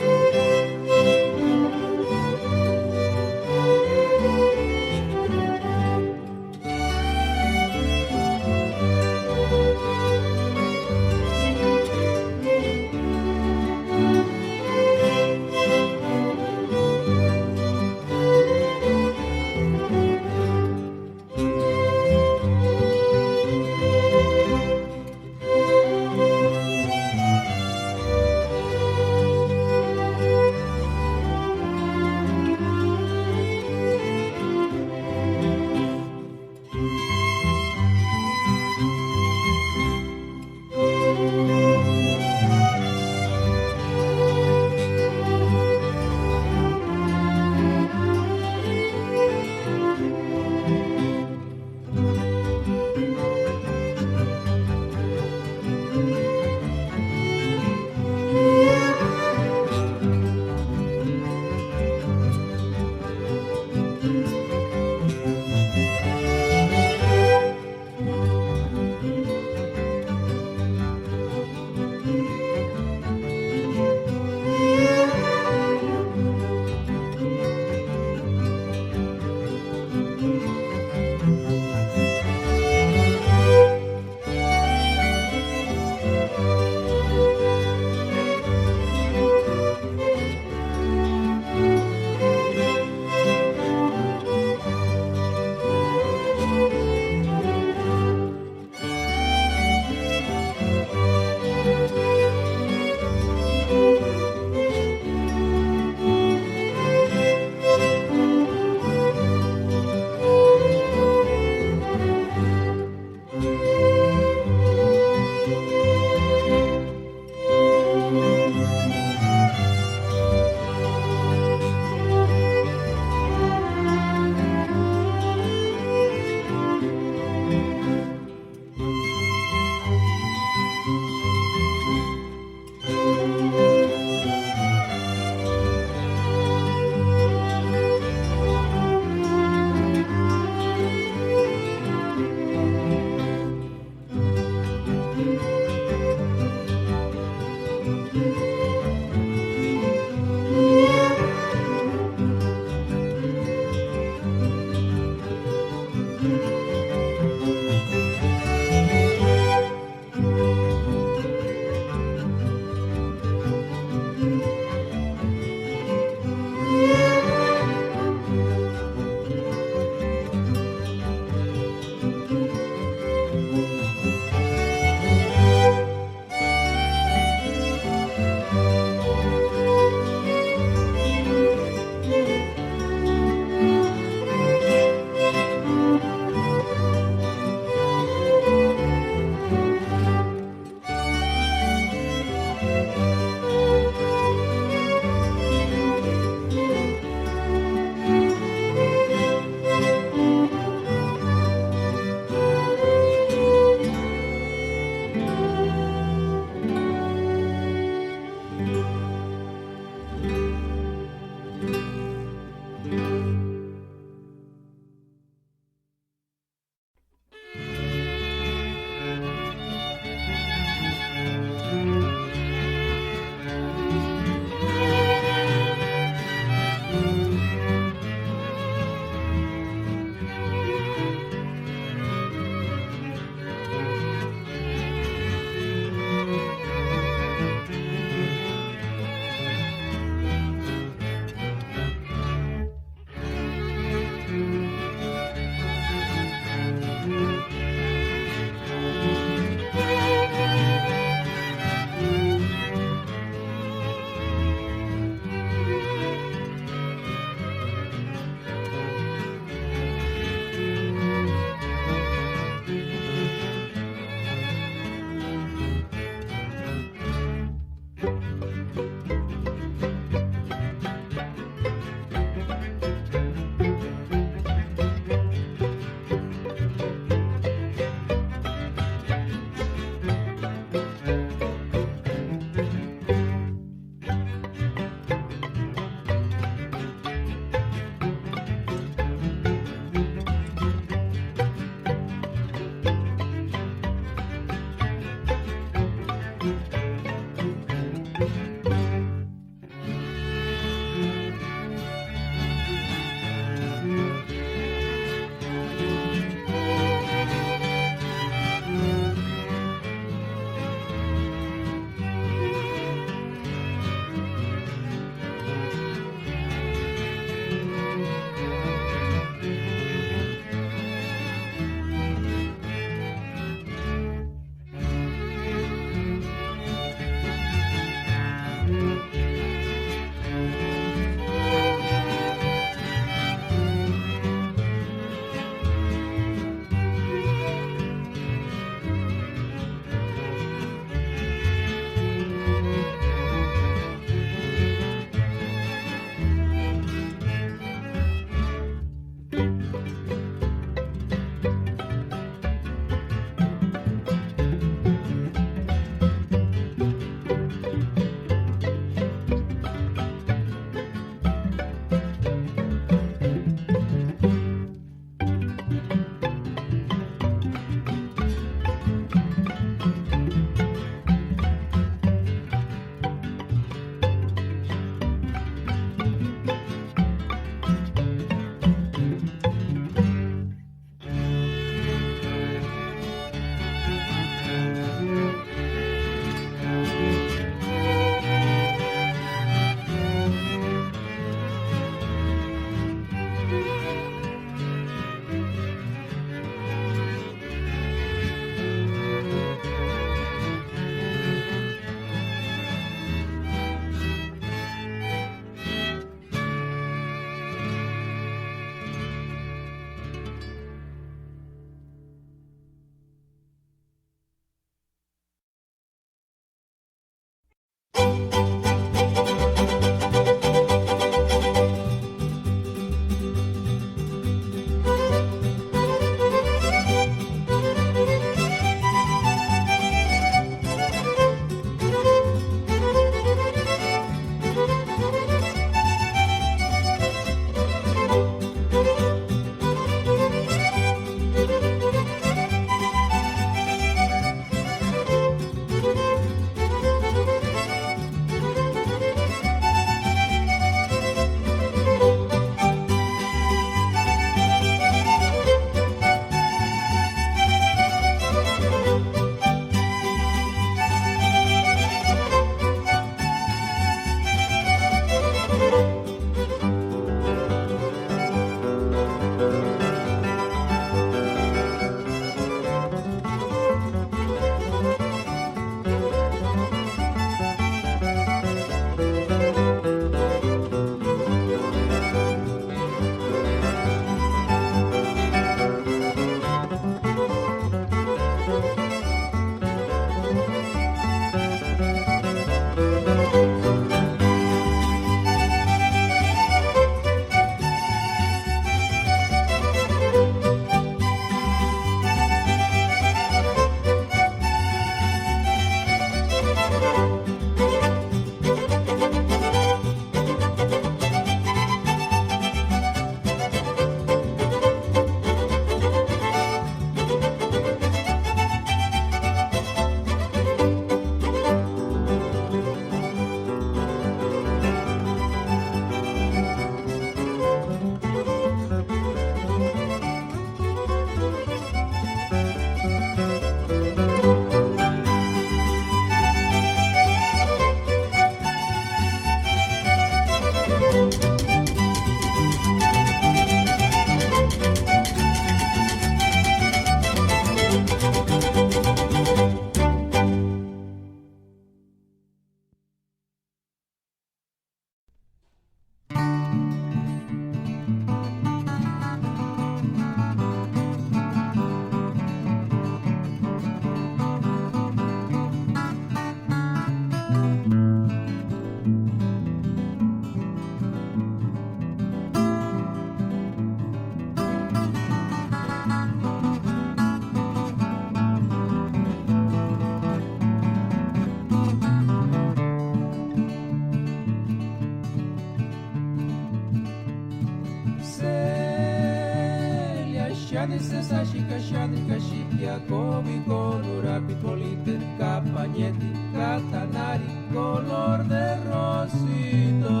Celia, xáni sési axika, xáni kaxika, Covid kóni urapiti, politer, kapañeti, katanari, color de rosita.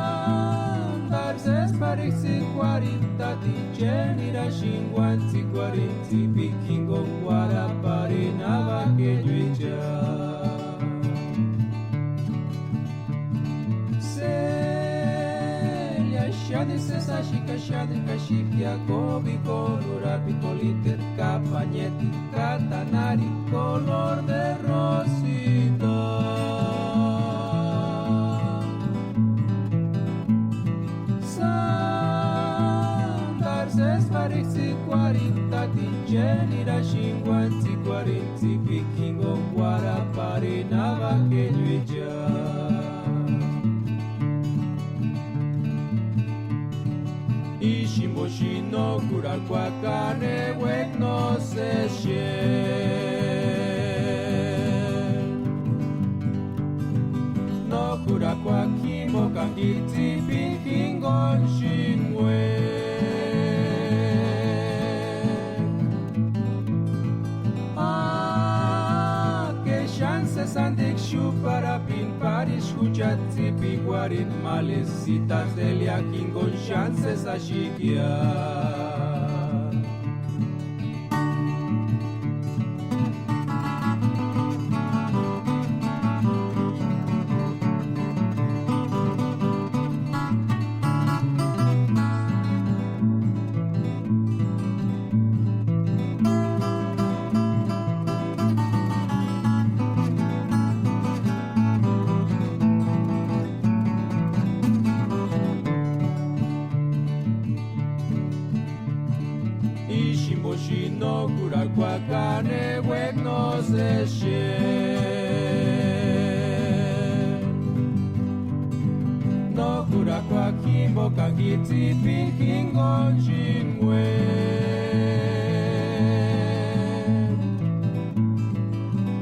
Sándaru sési p'arhitsïkuarhint'atini, chénirasïnkuantsïkuarhini, tsipikua jinkuni uarhaparini avakechuecha. Celia, xáni sési axika, xáni kaxika, Covid kóni urapiti, politer, kapañeti, katanari, color de rosita. Sándaru sési p'arhitsïkuarhint'atini, chénirasïnkuantsïkuarhini, tsipikua jinkuni uarhaparini avakechuecha. Ísï jimpo xáni no k'urhakuaka ne uék'a no sési xéni. No k'urhakuaka jimpoka tsipikua jinkuni xáni uék'a. Aa, ke xáni sési antikua xúparhapini p'arhisï juchati tsipikuarhini, malesï sitasï Celia jinkuni xáni sési axikia. Ísï jimpo xáni no k'urhakuaka ne uék'a no sési xéni. No k'urhakuaka jimpoka tsipikua jinkuni xáni uék'a.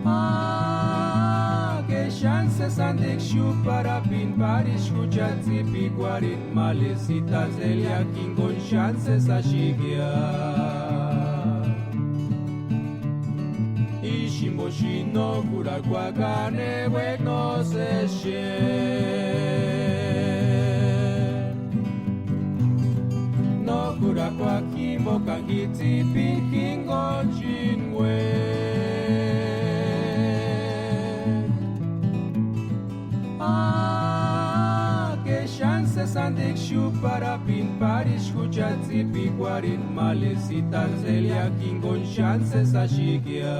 Aa, ke xáni sési antikua xúparhapini p'arhisï juchati tsipikuarhini, malesï sitasï Celia jinkuni xáni sési axikia. Ísï jimpo xáni no k'urhakuaka ne uék'a no sési xéni. No k'urhakuaka jimpoka tsipikua jinkuni xáni uék'a. Aa, ke xáni sési antikua xúparhapini p'arhisï juchati tsipikuarhini, malesï sitasï Celia jinkuni xáni sési axikia.